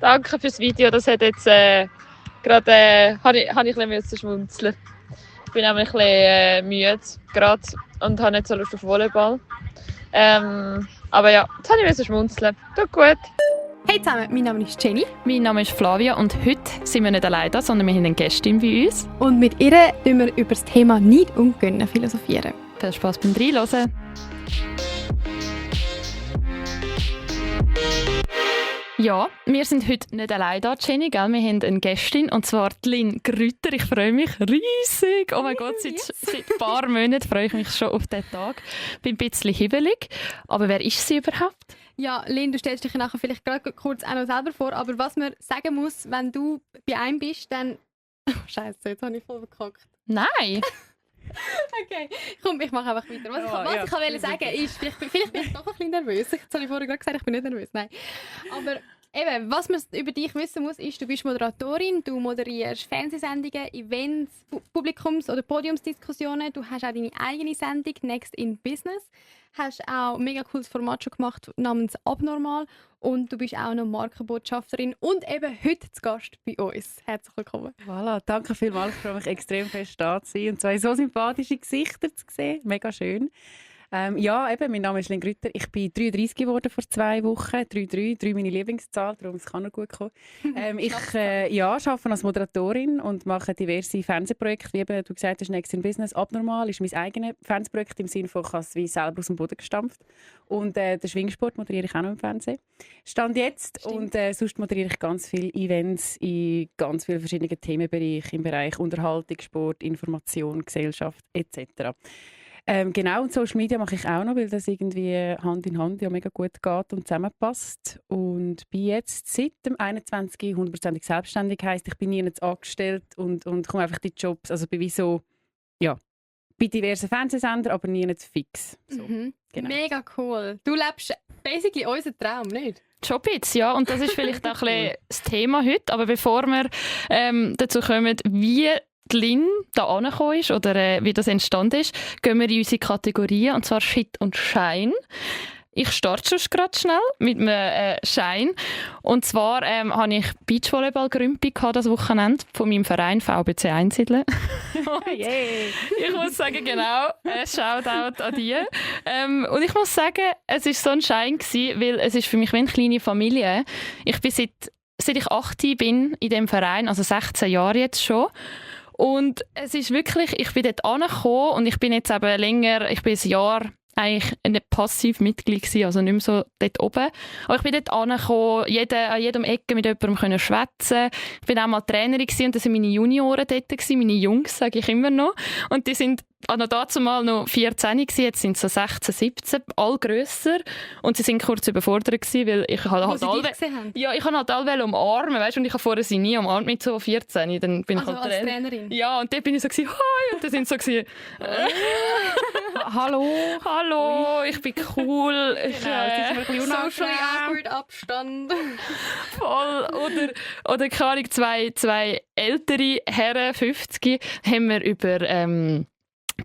Danke fürs Video. Das hat jetzt habe ich ein bisschen schmunzeln. Ich bin nämlich ein bisschen müde gerade und habe nicht so Lust auf Volleyball. Aber ja, jetzt habe ich schmunzeln. Tut gut. Hey zusammen, mein Name ist Jenny. Mein Name ist Flavia und heute sind wir nicht allein da, sondern wir haben eine Gästin bei uns. Und mit ihr philosophieren wir über das Thema Neid und Gönnen philosophieren. Viel Spass beim Reinhören. Ja, wir sind heute nicht allein da, Jenny. Gell? Wir haben eine Gästin, und zwar die Lynn Grütter. Ich freue mich riesig. Oh mein Gott, seit ein paar Monaten freue ich mich schon auf diesen Tag. Bin ein bisschen hibbelig. Aber wer ist sie überhaupt? Ja, Lynn, du stellst dich nachher vielleicht gerade kurz auch noch selber vor, aber was man sagen muss, wenn du bei einem bist, dann... Oh, Scheiße, jetzt habe ich voll verkackt. Nein! Okay, komm, ich mache einfach weiter. Was ich wollte sagen ist, vielleicht bin ich doch ein bisschen nervös. Jetzt habe ich vorher gerade gesagt, ich bin nicht nervös. Nein. Aber eben, was man über dich wissen muss, ist, du bist Moderatorin, du moderierst Fernsehsendungen, Events, Publikums- oder Podiumsdiskussionen, du hast auch deine eigene Sendung «Next in Business», hast auch ein mega cooles Format schon gemacht namens «Abnormal» und du bist auch noch Markenbotschafterin und eben heute zu Gast bei uns. Herzlich willkommen. Voilà, danke vielmals. Ich freue mich extrem fest da zu sein und zwei so sympathische Gesichter zu sehen. Mega schön. Ja, eben, mein Name ist Lynn Grütter. Ich bin 33 geworden vor 2 Wochen. 3 meine Lieblingszahl, darum es kann noch gut kommen. Ich arbeite als Moderatorin und mache diverse Fernsehprojekte. Wie eben du gesagt hast, «Next in Business», «Abnormal» ist mein eigenes Fernsehprojekt im Sinne von, ich habe es wie selber aus dem Boden gestampft. Und den Schwingsport moderiere ich auch noch im Fernsehen. Stand jetzt. Stimmt. Und sonst moderiere ich ganz viele Events in ganz vielen verschiedenen Themenbereichen, im Bereich Unterhaltung, Sport, Information, Gesellschaft etc. Genau, und Social Media mache ich auch noch, weil das irgendwie Hand in Hand ja mega gut geht und zusammenpasst. Und bin jetzt seit dem 21 100% selbstständig, heisst, ich bin nirgends angestellt und komme einfach die Jobs, also bin wie so, ja, bei diversen Fernsehsendern, aber nirgends fix. So, genau. Mega cool. Du lebst basically unseren Traum, nicht? Schon ein bisschen, ja. Und das ist vielleicht auch ein bisschen das Thema heute. Aber bevor wir dazu kommen, wie die Lynn da angekommen ist oder wie das entstanden ist, gehen wir in unsere Kategorien, und zwar Shit und Schein. Ich starte schon gerade schnell mit einem Schein. Und zwar habe ich Beachvolleyball-Grümpung das Wochenende von meinem Verein VBC Einsiedeln. Ich muss sagen, genau, Shoutout an die. Und ich muss sagen, es war so ein Schein gewesen, weil es ist für mich wie eine kleine Familie. Ich bin seit ich 18 bin in diesem Verein, also 16 Jahre jetzt schon. Und es ist wirklich, ich bin dort angekommen und ich bin jetzt eben länger, ich bin ein Jahr eigentlich nicht passiv Mitglied gewesen, also nicht mehr so dort oben. Aber ich bin dort angekommen, an jedem Ecke mit jemandem können schwätzen. Ich bin auch mal Trainerin gewesen, und das waren meine Junioren dort gewesen, meine Jungs, sage ich immer noch. Und die sind noch dazu mal noch 14 gewesen, jetzt sind sie so 16, 17, all grösser. Und sie sind kurz überfordert gewesen, weil ich halt ich habe halt alle umarmen, weißt du, und ich habe vorher sie nie umarmt mit so 14. Dann bin also ich halt als Trainerin? Ja, und dort bin ich so gewesen, «Hi!» Und dann sind sie so gewesen, «Hallo, ich bin cool.» Socially awkward Abstand. Voll. Oder keine Ahnung, zwei ältere Herren, 50, haben wir über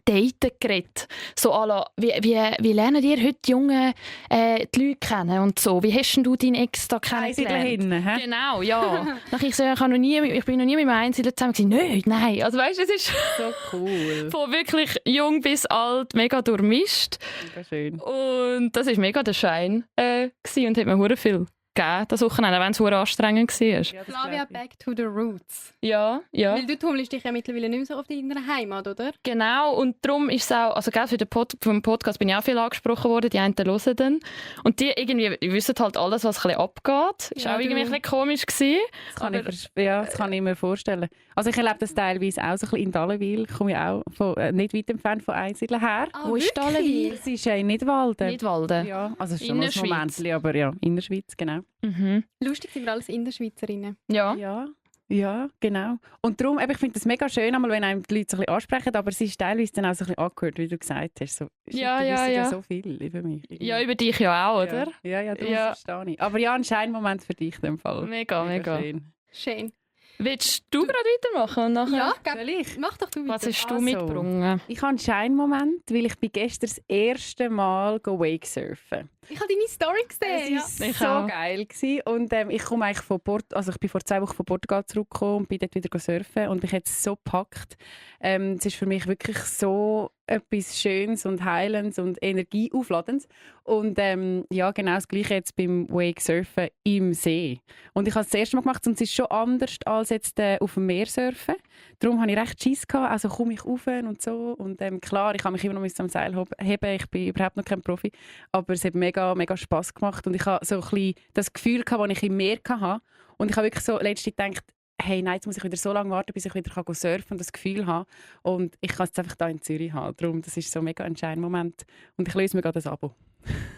Daten geredet. So à la, wie lernen ihr heute die Jungen die Leute kennen und so? Wie hast denn du deinen Ex da kennengelernt? Genau, ja. Ich bin noch nie mit meinem Einsiedler zusammen gewesen. Nein. Also weißt du, es ist so cool. Von wirklich jung bis alt mega durchmischt. Mega schön. Und das war mega der Schein gewesen und hat mir hure viel gegeben, das Wochenende, wenn es hure anstrengend war. Ja, Flavia, back to the roots. Ja. Weil du tummelst dich ja mittlerweile nicht mehr so auf deiner Heimat, oder? Genau, und darum ist es auch, also für den vom Podcast bin ich auch viel angesprochen worden, die einen hören dann. Und die irgendwie, die wissen halt alles, was ein bisschen abgeht. Ist auch irgendwie ein bisschen komisch gewesen. Das kann ich mir vorstellen. Also ich erlebe das teilweise auch so ein bisschen in Dallenwil. Ich komme ja auch nicht weit entfernt von Einsiedeln her. Wo ist Dallenwil? Es ist ja in Nidwalden. Nidwalden? Ja, also schon ein Moment, aber ja, Innerschweiz, genau. Lustig sind wir alles Innerschweizerinnen. Ja, genau. Und darum, ich finde das mega schön, wenn einem die Leute so ein bisschen ansprechen, aber es ist teilweise dann auch so ein bisschen awkward, wie du gesagt hast. So, ja so viel über mich. Irgendwie. Ja, über dich ja auch, oder? Ja, darum verstehe ich. Aber ja, ein Scheinmoment für dich in dem Fall. Mega. Schön. Willst du gerade weitermachen? Und nachher? Ja, Soll ich? mach doch du Was weiter. hast du Also, mitgebracht? Ich habe einen Scheinmoment, weil ich bin gestern das erste Mal Wakesurfen. Ich habe deine Story gesehen. Es war Ich so auch. geil gewesen. Und ich komme eigentlich ich bin vor 2 Wochen von Portugal zurückgekommen und bin dort wieder surfen und mich hat es so gepackt. Es ist für mich wirklich so etwas Schönes und Heilendes und Energieaufladendes. Und ja, genau das Gleiche jetzt beim Wakesurfen im See. Und ich habe es das erste Mal gemacht und es ist schon anders als jetzt auf dem Meer surfen. Darum hatte ich recht Schiss gehabt, also komme ich rauf und so. Und klar, ich habe mich immer noch am Seil heben, ich bin überhaupt noch kein Profi, aber es hat mega Spass gemacht und ich habe so ein bisschen das Gefühl gehabt, das ich im Meer hatte. Und ich habe wirklich so letztens gedacht, hey, nein, jetzt muss ich wieder so lange warten, bis ich wieder surfen und das Gefühl habe. Und ich kann es einfach hier in Zürich haben. Darum, das ist so mega ein Scheinmoment. Und ich löse mir gerade ein Abo.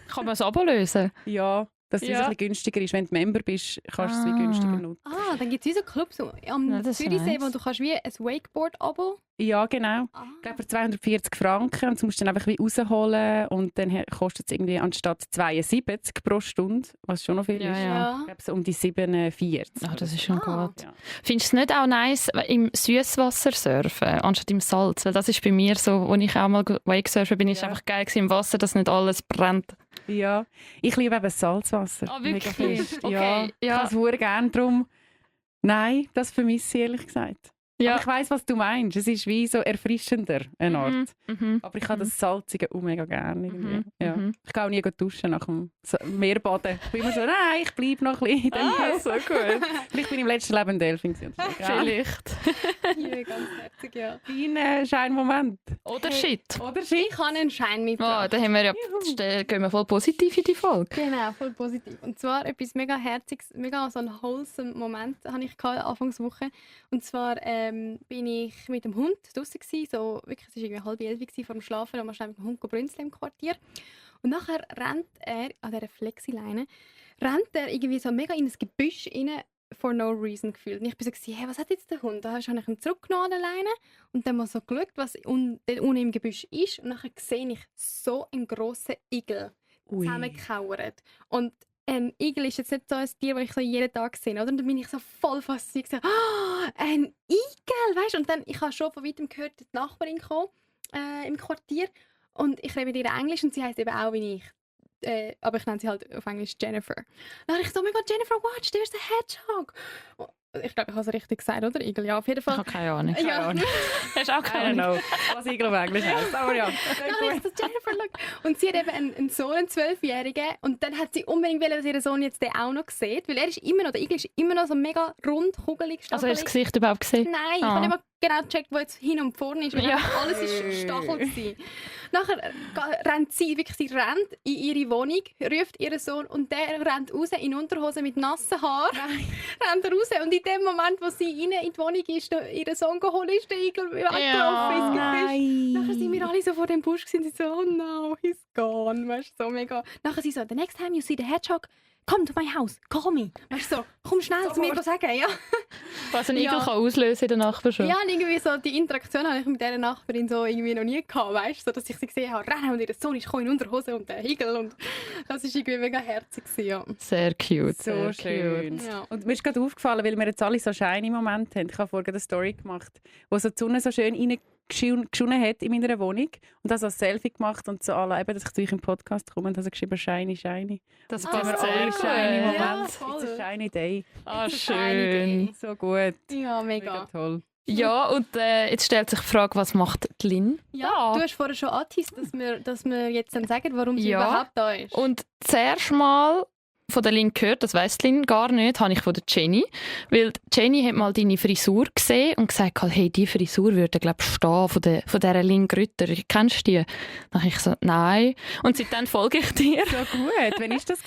Kann man das Abo lösen? Ja, dass es Ja. ein bisschen günstiger ist. Wenn du Member bist, kannst du es wie günstiger nutzen. Ah, dann gibt es so Clubs am Ja, das ist Zürichsee, nice. wo du kannst wie ein Wakeboard-Abo. Ja, genau. Ah. Ich glaube, für 240 Franken. Und du musst dann einfach wie rausholen. Und dann kostet es irgendwie anstatt 72 pro Stunde, was schon noch viel Ja, ist. ja. Ich glaube, so um die 47. Ah, das ist schon Ah. gut. Ja. Findest du es nicht auch nice, im Süßwasser surfen, anstatt im Salz? Weil das ist bei mir so, als ich auch mal Wakesurfen bin, ist Ja. einfach geil gewesen, im Wasser, dass nicht alles brennt. Ja, ich liebe eben Salzwasser. Ah, Mega wirklich? fest. Okay, Ja, ich ja. kann es sehr gerne drum. Nein, das vermisse ich ehrlich gesagt. Ja. Aber ich weiss, was du meinst. Es ist wie so erfrischender, eine Art. Mhm. Aber ich habe das Salzige auch mega gerne. Irgendwie. Mhm. Ja. Mhm. Ich kann auch nie duschen nach dem Meerbaden. Ich bin immer so, nein, ich bleibe noch ein bisschen. Ah, so gut. Vielleicht bin ich im letzten Leben ein Delfin gewesen. oder so. Ja. Vielleicht. Ja, ganz herzig, ja. Dein Scheinmoment. Oder Shit. Oder Shit? Ich habe einen Schein Oh, mitgebracht. da haben wir ja, gehen wir voll positiv in die Folge. Genau, voll positiv. Und zwar etwas mega Herziges, mega so ein wholesome Moment hatte ich Anfangswoche. Und zwar bin ich mit dem Hund draußen gsi, so wirklich, es war irgendwie 10:30 gsi vor dem Schlafen und wir schnell mit dem Hund brünzeln im Quartier. Und nachher rennt er an dieser Flexileine, irgendwie so mega in ein Gebüsch rein, for no reason gefühlt. Und ich bin so, hey, was hat jetzt der Hund? Da habe ich ihn zurückgenommen an der Leine und dann mal so geschaut, was dort unten im Gebüsch ist. Und nachher sehe ich so einen grossen Igel zusammengekauert. Und ein Igel ist jetzt nicht so ein Tier, das ich so jeden Tag sehe, oder? Und dann bin ich so voll fasziniert. So, ein Igel, weißt du? Und dann, ich habe schon von weitem gehört, die Nachbarin kam im Quartier und ich rede mit ihr Englisch und sie heisst eben auch wie ich. Aber ich nenne sie halt auf Englisch Jennifer. Dann habe ich so, oh mein Gott, Jennifer, watch, there's a hedgehog. Ich glaube, ich habe es richtig gesagt, oder? Igel, ja, auf jeden Ich Fall. habe keine Ahnung. Ja. Hast du auch I don't keine Ahnung? know, was Igel auf Englisch heisst. Aber ja. Dann habe ich so, Jennifer, look. Und sie hat eben einen Sohn, einen 12-Jährigen. Und dann hat sie unbedingt wollen, dass ihr Sohn jetzt den auch noch sieht. Weil der Igel ist immer noch so mega rund, kugelig, Also hast du das stachelig. Gesicht überhaupt gesehen? Nein, ich Ah. habe nicht mal genau gecheckt, wo jetzt hin und vorne ist. Weil Ja. einfach alles ist Stachel gewesen. Nachher rennt sie rennt in ihre Wohnung, ruft ihren Sohn und der rennt raus in Unterhose mit nassen Haaren. Rennt er raus. Und in dem Moment, wo sie rein in die Wohnung ist, ihren Sohn geholt ist, der Igel weggelaufen ins Gebüsch. Nachher sind wir alle so vor dem Busch und sie so, oh no, he's gone. Weißt du, so mega. Nachher sie so, the next time you see the hedgehog, come to my house, call me. Weißt du, so, komm schnell zu mir sagen, ja. Was ein Igel Ja. kann auslösen in der Nachbarschaft. Ja, und irgendwie so die Interaktion habe ich mit dieser Nachbarin so irgendwie noch nie gehabt, weißt du, so, dass ich sie gesehen habe, rennen und ihr Sohn ist in Unterhose und der Igel und das war irgendwie mega herzig gewesen, ja. Sehr cute. So sehr schön. Ja. Und mir ist gerade aufgefallen, weil wir jetzt alle so shiny Momente haben. Ich habe vorhin eine Story gemacht, wo so die Sonne so schön reingeschonen hat in meiner Wohnung und das als Selfie gemacht und so alle, eben, dass ich zu euch im Podcast komme und habe so geschrieben, shiny, shiny. Das Ah, passt wir sehr alle gut. shiny Momente. Ja, It's voll. a shiny day. Ah, It's a shiny schön. So gut. Ja, Mega mega. toll. Ja, und jetzt stellt sich die Frage, was macht die Lynn Ja, da? du hast vorher schon angeteased, dass wir jetzt dann sagen, warum sie Ja. überhaupt da ist. Und zuerst mal von der Lynn gehört, das weiss Lynn gar nicht, habe ich von der Jenny. Weil die Jenny hat mal deine Frisur gesehen und gesagt, hey, die Frisur würde, glaube ich, stehen von dieser Lynn Grütter. Kennst du die? Dann habe ich so, nein. Und seitdem folge ich dir. So gut. Wann war das?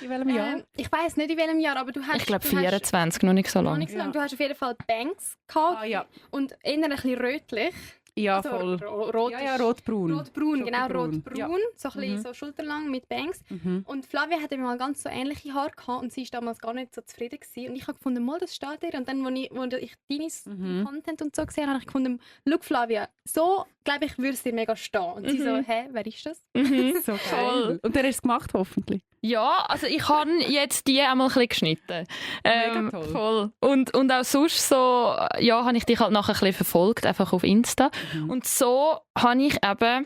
In welchem Jahr? Ich weiss nicht in welchem Jahr, aber du hast... Ich glaube du hast 24, noch nicht so noch lange. nicht so lange. Ja. Du hast auf jeden Fall Bangs gehabt Ja. und eher ein bisschen rötlich. Ja, Also voll. Rot Ja, ist- rotbraun. Rotbraun, genau, Schokobraun. rotbraun. Ja. So ein bisschen so schulterlang mit Bangs. Mhm. Und Flavia hatte mal ganz so ähnliche Haare gehabt und sie war damals gar nicht so zufrieden gewesen. Und ich habe gefunden, mal, das steht ihr. Und dann, als ich deine Content und so gesehen habe, habe ich gefunden, look Flavia, so, glaube ich, würde es dir mega stehen. Und sie so, hä, wer ist das? Mhm. So geil. Voll. Und der hast es gemacht, hoffentlich. Ja, also ich habe jetzt die auch mal ein bisschen geschnitten. Mega toll. Voll. Und auch sonst so, ja, habe ich dich halt nachher ein bisschen verfolgt, einfach auf Insta. Und so habe ich eben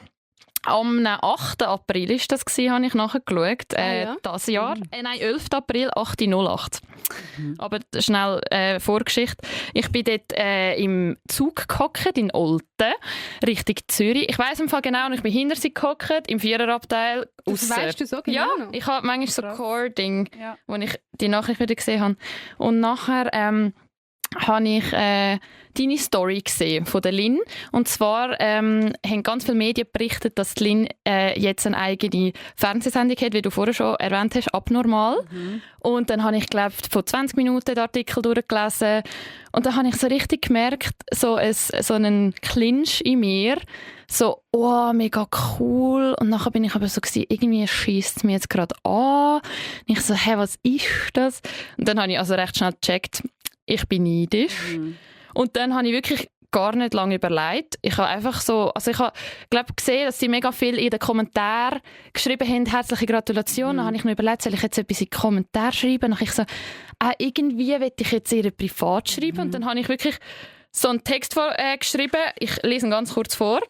am 8. April ist das gewesen, habe ich nachgeschaut, ja? das Jahr. Nein, 11. April, 8.08. Aber schnell Vorgeschichte. Ich bin dort im Zug gehockt, in Olten, Richtung Zürich. Ich weiss im Fall genau, und ich bin hinter sie gehockt, im Viererabteil. Das weißt du so genau Ja, noch? ich habe manchmal so Krass. Core-Ding, Ja. wo ich die Nachricht wieder gesehen habe. Und nachher habe ich deine Story gesehen von der Lynn. Und zwar haben ganz viele Medien berichtet, dass die Lynn jetzt eine eigene Fernsehsendung hat, wie du vorher schon erwähnt hast, «Abnormal». Und dann habe ich, glaube ich, vor 20 Minuten den Artikel durchgelesen. Und dann habe ich so richtig gemerkt, so einen Clinch in mir. So, oh, mega cool. Und nachher bin ich aber so gewesen, irgendwie schiesst es mir jetzt gerade an. Und ich so, hä, was ist das? Und dann habe ich also recht schnell gecheckt, ich bin neidisch. Und dann habe ich wirklich gar nicht lange überlegt. Ich habe einfach so, also ich habe, glaube gesehen, dass sie mega viel in den Kommentaren geschrieben haben, herzliche Gratulation. Dann habe ich mir überlegt, soll ich jetzt etwas in die Kommentare schreiben? Dann habe ich so, irgendwie will ich jetzt ihr privat schreiben. Und dann habe ich wirklich so einen Text geschrieben. Ich lese ihn ganz kurz vor.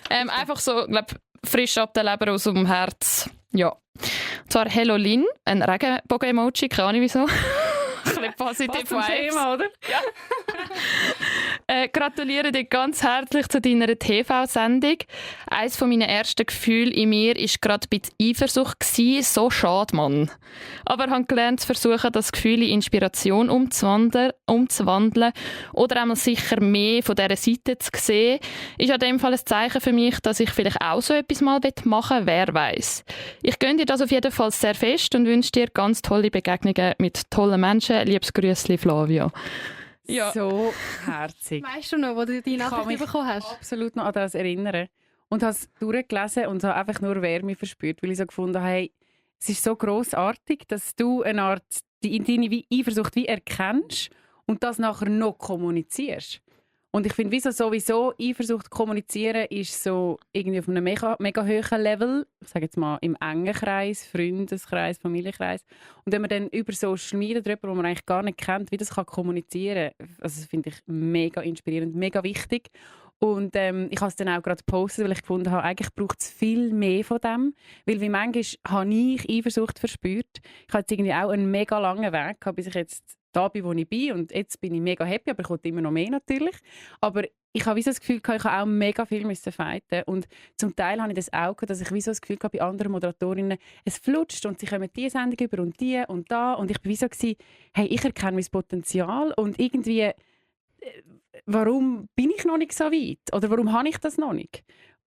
Einfach so, glaube frisch ab der Leber aus dem Herz. Ja. Und zwar «Hello Lynn», ein Regenbogen-Emoji, keine Ahnung wieso. Ein bisschen positive Zum Vibes. Thema, oder? Gratuliere dir ganz herzlich zu deiner TV-Sendung. Eines von meinen ersten Gefühle in mir war gerade ein bisschen Eifersucht. So schade, Mann. Aber ich habe gelernt zu versuchen, das Gefühl in Inspiration umzuwandeln oder einmal sicher mehr von dieser Seite zu sehen. Ist in dem Fall ein Zeichen für mich, dass ich vielleicht auch so etwas mal machen will, wer weiß. Ich gönne dir das auf jeden Fall sehr fest und wünsche dir ganz tolle Begegnungen mit tollen Menschen. Liebes Grüßli, Flavia. Ja. So herzig. Weißt du noch, wo du die Ich kann Nachricht mich bekommen hast? absolut noch an das erinnern. Und habe es durchgelesen und habe einfach nur Wärme verspürt, weil ich so gefunden habe, hey, es ist so grossartig, dass du eine Art deine Eifersucht wie erkennst und das nachher noch kommunizierst. Und ich finde, sowieso Eifersucht kommunizieren ist so irgendwie auf einem mega, mega hohen Level. Ich sage jetzt mal im engen Kreis, Freundeskreis, Familienkreis. Und wenn man dann über Social Media drüber, wo man eigentlich gar nicht kennt, wie das kann kommunizieren kann, also das finde ich mega inspirierend, mega wichtig. Und ich habe es dann auch gerade gepostet, weil ich gefunden habe, eigentlich braucht es viel mehr von dem. Weil wie manchmal habe ich Eifersucht verspürt. Ich habe jetzt irgendwie auch einen mega langen Weg gehabt, bis ich jetzt da bin, wo ich bin. Und jetzt bin ich mega happy, aber ich wollte immer noch mehr natürlich. Aber ich habe so das Gefühl gehabt, ich habe auch mega viel fighten. Und zum Teil habe ich das auch gehabt, dass ich so das Gefühl gehabt, bei anderen Moderatorinnen, es flutscht und sie kommen diese Sendung über und die und da. Und ich war so gewesen, hey, ich erkenne mein Potenzial und irgendwie warum bin ich noch nicht so weit? Oder warum habe ich das noch nicht?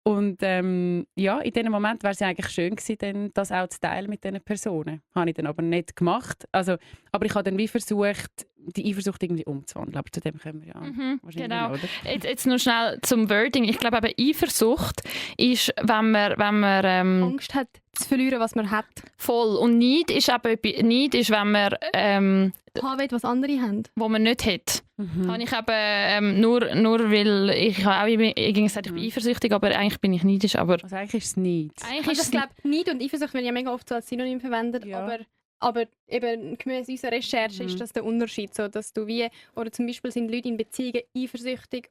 Und ja, in diesem Moment wäre es eigentlich schön gewesen, das auch zu teilen mit diesen Personen. Habe ich dann aber nicht gemacht. Also, aber ich habe dann wie versucht, die Eifersucht irgendwie umzuwandeln. Aber zu dem können wir ja wahrscheinlich genau. noch, oder? Jetzt noch schnell zum Wording. Ich glaube, eben Eifersucht ist, wenn man Angst hat, zu verlieren, was man hat. voll. Und Neid ist, Neid ist, wenn man Haben will, was andere haben. wo man nicht hat. Habe ich eben nur weil ich habe auch irgendwie gesagt, ich bin eifersüchtig, aber eigentlich bin ich neidisch. Aber Also eigentlich ist es nicht. eigentlich Also ist ich glaube, Neid und Eifersucht werden ja mega oft so als Synonym verwendet, Ja. aber eben gemäss unserer Recherche ist das der Unterschied, so dass du wie, oder zum Beispiel sind Leute in Beziehungen eifersüchtig.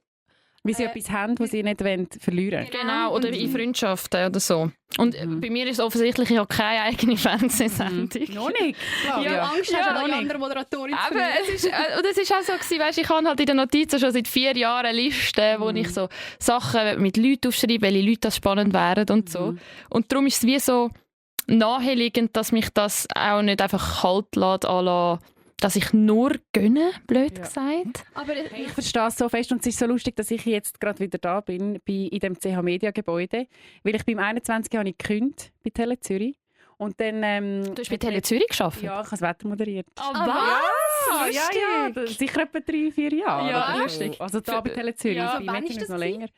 Wie sie etwas haben, was sie nicht verlieren wollen. Genau, oder Und- in Freundschaften oder so. Und bei mir ist es offensichtlich, ich habe keine eigene Fernsehsendung. Noch nicht. Ja, Angst Ja, hast, noch alle nicht. anderen Moderatoren zu Aber verlieren. und es ist auch so gewesen, weißt, ich habe halt in den Notizen schon seit 4 Jahren eine Liste, wo ich so Sachen mit Leuten aufschreibe, welche Leute das spannend wären und so. Und darum ist es wie so naheliegend, dass mich das auch nicht einfach kalt lässt, à la, dass ich nur gönne, blöd gesagt. Aber Hey, ich verstehe es so fest und es ist so lustig, dass ich jetzt gerade wieder da bin in dem CH Media Gebäude, weil ich beim 21 habe ich gekündigt bei Tele Zürich und dann Du hast bei Tele Zürich gearbeitet? ja, ich habe das Wetter moderiert. was? Ja, sicher etwa 3-4 Jahre. Ja, oder lustig. so. Also da bei Tele Zürich, Ja. bei Wann Mettingen ist das noch gewesen? länger.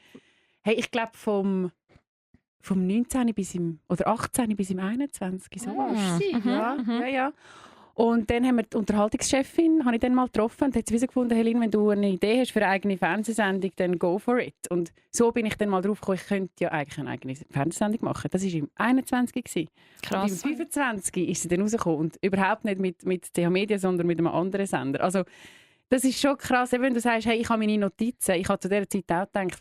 Hey, ich glaube vom 19 bis oder 18 bis im 21, so was. Mhm. Ja. Und dann haben wir die Unterhaltungschefin habe ich dann mal getroffen und hat sie gefunden, Helene, wenn du eine Idee hast für eine eigene Fernsehsendung, dann go for it. Und so bin ich dann mal drauf gekommen, ich könnte ja eigentlich eine eigene Fernsehsendung machen. Das war im 21 gewesen. Krass. Und im 25 ist sie dann rausgekommen und überhaupt nicht mit TH Media, sondern mit einem anderen Sender. Also das ist schon krass, wenn du sagst, hey, ich habe meine Notizen. Ich habe zu dieser Zeit auch gedacht,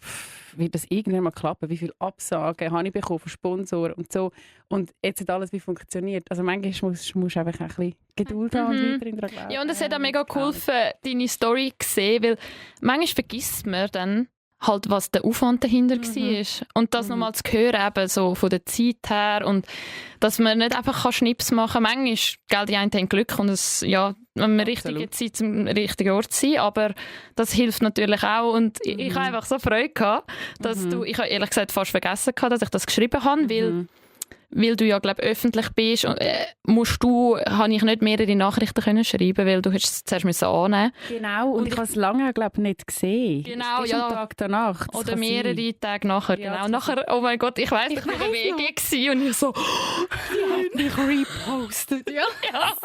wird das irgendwann mal klappen? Wie viele Absagen habe ich bekommen von Sponsoren und so. Und jetzt hat alles wie funktioniert. Also manchmal musst du einfach ein bisschen Geduld haben und weiterhin daran glauben. Ja, und es hat auch mega geholfen, deine Story zu sehen, weil manchmal vergisst man dann halt, was der Aufwand dahinter war. Und das nochmal zu hören, eben so von der Zeit her und dass man nicht einfach Schnips machen kann. Manchmal, die einen haben Glück und es, ja, am richtigen Zeit zum richtigen Ort sein, aber das hilft natürlich auch und ich habe einfach so Freude gehabt, dass ich habe ehrlich gesagt fast vergessen gehabt, dass ich das geschrieben habe, weil du ja, glaube öffentlich bist, habe ich nicht mehrere Nachrichten können schreiben, weil du es zuerst annehmen. Genau, und ich habe es lange, glaube nicht gesehen. Genau, ja. Einen Tag danach. Oder mehrere Tage nachher, ja, genau. Nachher, oh mein Gott, ich weiss, ich war Wege und ich so, die hat mich repostet. Ja,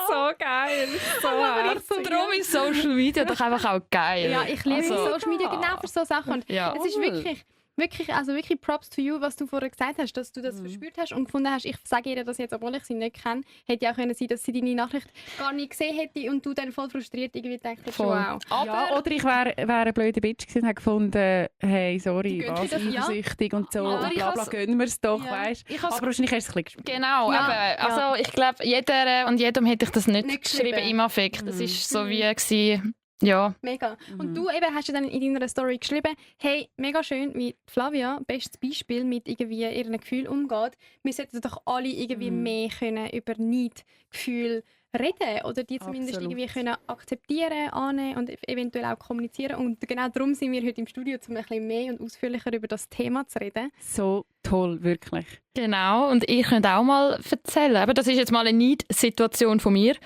so geil. So darum ist Social Media doch einfach auch geil. Ja, ich liebe Social Media genau für so Sachen. Und es ist wirklich Props to you, was du vorher gesagt hast, dass du das verspürt hast und gefunden hast, ich sage ihr das jetzt, obwohl ich sie nicht kenne, hätte ja auch können sein, dass sie deine Nachricht gar nicht gesehen hätte und du dann voll frustriert irgendwie denkst, wow. Ja, oder ich wäre eine blöde Bitch gewesen und hätte gefunden, hey, sorry, was, eifersüchtig und so, und bla bla, gönnen wir es doch, weißt du. Aber wahrscheinlich hast du es ein bisschen gespürt. Genau, also ich glaube, jeder und jedem hätte ich das nicht geschrieben im Affekt. Das war so wie gewesen, ja. Mega. Und du eben hast ja dann in deiner Story geschrieben, hey, mega schön, wie Flavia, bestes Beispiel, mit irgendwie ihren Gefühlen umgeht. Wir sollten doch alle irgendwie mehr können über Neidgefühle reden oder die zumindest irgendwie können akzeptieren, annehmen und eventuell auch kommunizieren. Und genau darum sind wir heute im Studio, um ein bisschen mehr und ausführlicher über das Thema zu reden. So toll, wirklich. Genau, und ich könnte auch mal erzählen. Aber das ist jetzt mal eine Neid-Situation von mir.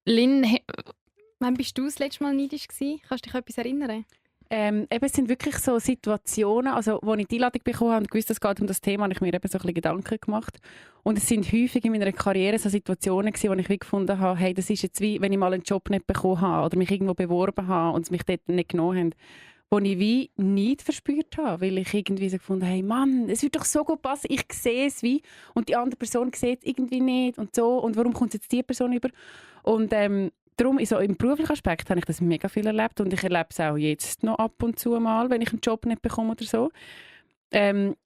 Lynn, wann bist du das letzte Mal neidisch gewesen? Kannst du dich an etwas erinnern? Es sind wirklich so Situationen, also wo ich die Einladung bekommen habe und gewusst, es geht um das Thema, habe ich mir eben so ein bisschen Gedanken gemacht. Und es sind häufig in meiner Karriere so Situationen gewesen, wo ich wie gefunden habe, hey, das ist jetzt wie, wenn ich mal einen Job nicht bekommen habe oder mich irgendwo beworben habe und sie mich dort nicht genommen haben, wo ich wie Neid verspürt habe, weil ich irgendwie so gefunden habe, hey Mann, es wird doch so gut passen, ich sehe es wie und die andere Person sieht es irgendwie nicht und so und warum kommt jetzt die Person über? Und darum, so im beruflichen Aspekt habe ich das mega viel erlebt und ich erlebe es auch jetzt noch ab und zu mal, wenn ich einen Job nicht bekomme oder so.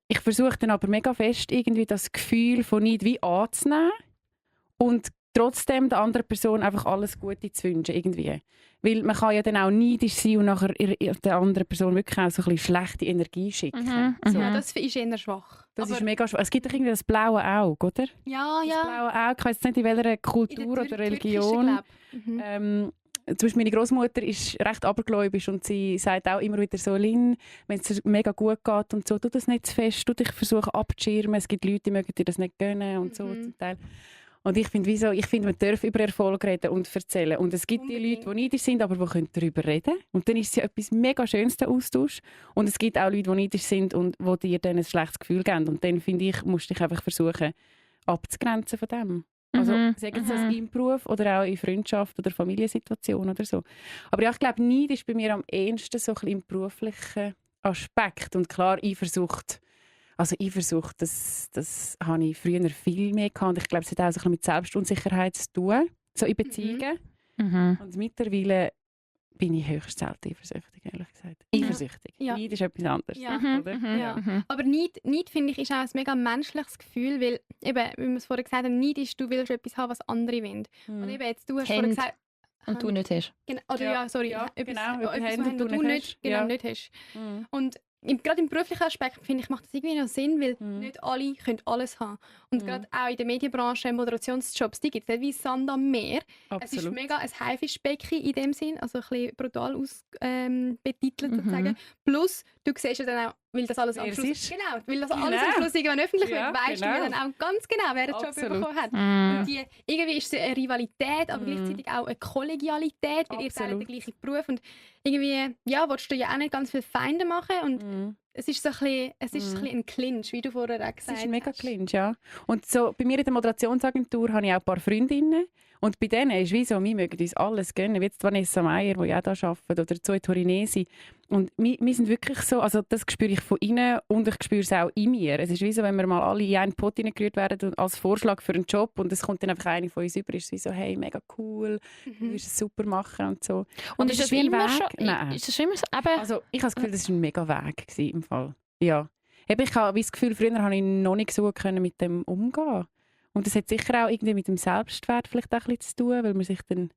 Ich versuche dann aber mega fest, irgendwie das Gefühl von Neid wie anzunehmen und trotzdem der anderen Person einfach alles Gute zu wünschen, irgendwie. Weil man kann ja dann auch neidisch sein und nachher der anderen Person wirklich auch so ein bisschen schlechte Energie schicken. So. Ja, das ist eher schwach. Das ist mega schwach. Es gibt doch irgendwie das blaue Auge, oder? Ja, ja. Das blaue Auge, ich weiss nicht, in welcher Kultur oder Religion. Zum Beispiel meine Großmutter ist recht abergläubisch und sie sagt auch immer wieder so, Lynn, wenn es dir mega gut geht und so, tu das nicht zu fest, tu dich versuchen abzuschirmen, es gibt Leute, die mögen dir das nicht gönnen und so zum Teil. Und ich finde, man darf über Erfolg reden und erzählen. Und es gibt die Leute, die neidisch sind, aber die können darüber reden. Und dann ist es ja etwas mega Schönes, der Austausch. Und es gibt auch Leute, die neidisch sind und die dir dann ein schlechtes Gefühl geben. Und dann, finde ich, musst du dich einfach versuchen, abzugrenzen von dem. Also, sagen Sie das im Beruf oder auch in Freundschaft oder Familiensituation oder so. Aber ja, ich glaube, Neid ist bei mir am ehesten so ein bisschen im beruflichen Aspekt. Und klar, Eifersucht. Also Eifersucht, das habe ich früher viel mehr gehabt. Ich glaube, es hat auch so ein bisschen mit Selbstunsicherheit zu tun, so in Beziehungen. Und mittlerweile bin ich höchst selten eifersüchtig, ehrlich gesagt. Eifersüchtig. Ja. Neid ist etwas anderes. Ja. Oder? Ja. Aber Neid finde ich, ist auch ein mega menschliches Gefühl, weil, eben, wie wir es vorher gesagt haben, Neid ist, du willst etwas haben, was andere wollen. Und eben jetzt, du hast vorher gesagt... Und du nicht hast. Genau, oder etwas, genau, etwas was du nicht hast. Und gerade im beruflichen Aspekt, finde ich, macht das irgendwie noch Sinn, weil nicht alle können alles haben. Und gerade auch in der Medienbranche, Moderationsjobs, die gibt es nicht wie Sand am Meer. Absolut. Es ist mega ein Haifischbecken in dem Sinn, also ein bisschen brutal betitelt sozusagen. Plus, du siehst ja dann auch, weil das alles am Schluss, irgendwann öffentlich wird, weißt du dann auch ganz genau, wer den Job bekommen hat. Und irgendwie ist es eine Rivalität, aber gleichzeitig auch eine Kollegialität, weil ihr teilt den gleichen Beruf und irgendwie, willst du ja auch nicht ganz viele Feinde machen und es ist so ein bisschen ein Clinch, wie du vorher auch gesagt hast. Es ist ein mega Clinch, ja. Und so, bei mir in der Moderationsagentur habe ich auch ein paar Freundinnen Und bei denen ist wie so, wir mögen uns alles gönnen, wie jetzt Vanessa Meyer, die ja auch da arbeitet, oder Zoe Torinesi. Und wir sind wirklich so, also das spüre ich von innen und ich spüre es auch in mir. Es ist wie so, wenn wir mal alle in einen Pott hineingerührt werden und als Vorschlag für einen Job und es kommt dann einfach eine von uns über, ist es wie so, hey, mega cool, du wirst es super machen und so. Und ist das immer schon? Nein. Ist das immer so? Eben, Also ich habe das Gefühl, das war ein mega Weg gewesen, im Fall. Ja. Eben, ich habe das Gefühl, früher habe ich noch nicht so gut können mit dem umgehen. Und das hat sicher auch irgendwie mit dem Selbstwert vielleicht auch ein bisschen zu tun, weil man sich dann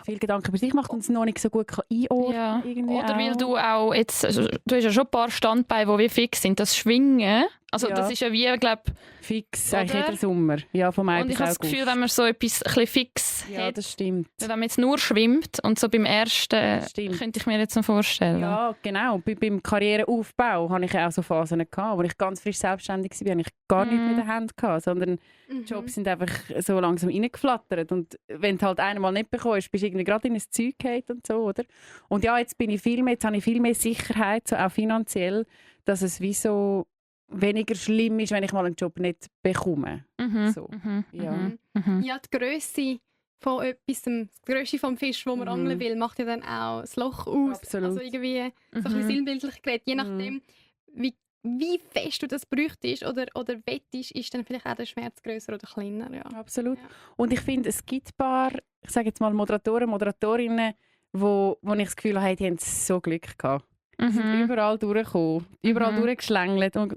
viel Gedanken über sich macht und es noch nicht so gut einordnen ja. kann. Irgendwie Oder weil auch. du auch jetzt, also, du hast ja schon ein paar Standbeine, die wie fix sind. Das Schwingen, also Ja. das ist ja wie, glaube Fix, Oder? eigentlich jeden Sommer. Ja, vom Mai und bis ich habe das August. Gefühl, wenn man so etwas ein bisschen fix Ja, hat, das stimmt. wenn man jetzt nur schwimmt und so beim ersten, Stimmt. könnte ich mir jetzt noch vorstellen. Ja, genau. Beim Karriereaufbau hatte ich auch so Phasen gehabt, wo ich ganz frisch selbstständig war, hatte ich gar nichts mit den Händen gehabt, sondern die Jobs sind einfach so langsam reingeflattert. Und wenn du halt einmal nicht bekommst, bist du irgendwie gerade in ein Zeug gefallen und so, oder? Und ja, jetzt habe ich viel mehr Sicherheit, so auch finanziell, dass es wie so weniger schlimm ist, wenn ich mal einen Job nicht bekomme. Mhm. So. Mhm. Ja. Mhm. Mhm. Ja, die Grösse von etwas, die Grösse vom Fisch, wo man angeln will, macht ja dann auch das Loch aus. Absolut. Also irgendwie so ein bisschen sinnbildlich geredet. Je nachdem, wie fest du das bräuchtest oder wettest, ist dann vielleicht auch der Schmerz grösser oder kleiner. Ja. Absolut. Ja. Und ich finde, es gibt ein paar, ich sage jetzt mal Moderatoren, Moderatorinnen, wo ich das Gefühl habe, die haben so Glück gehabt. Die sind überall durchgekommen, überall durchgeschlängelt. Und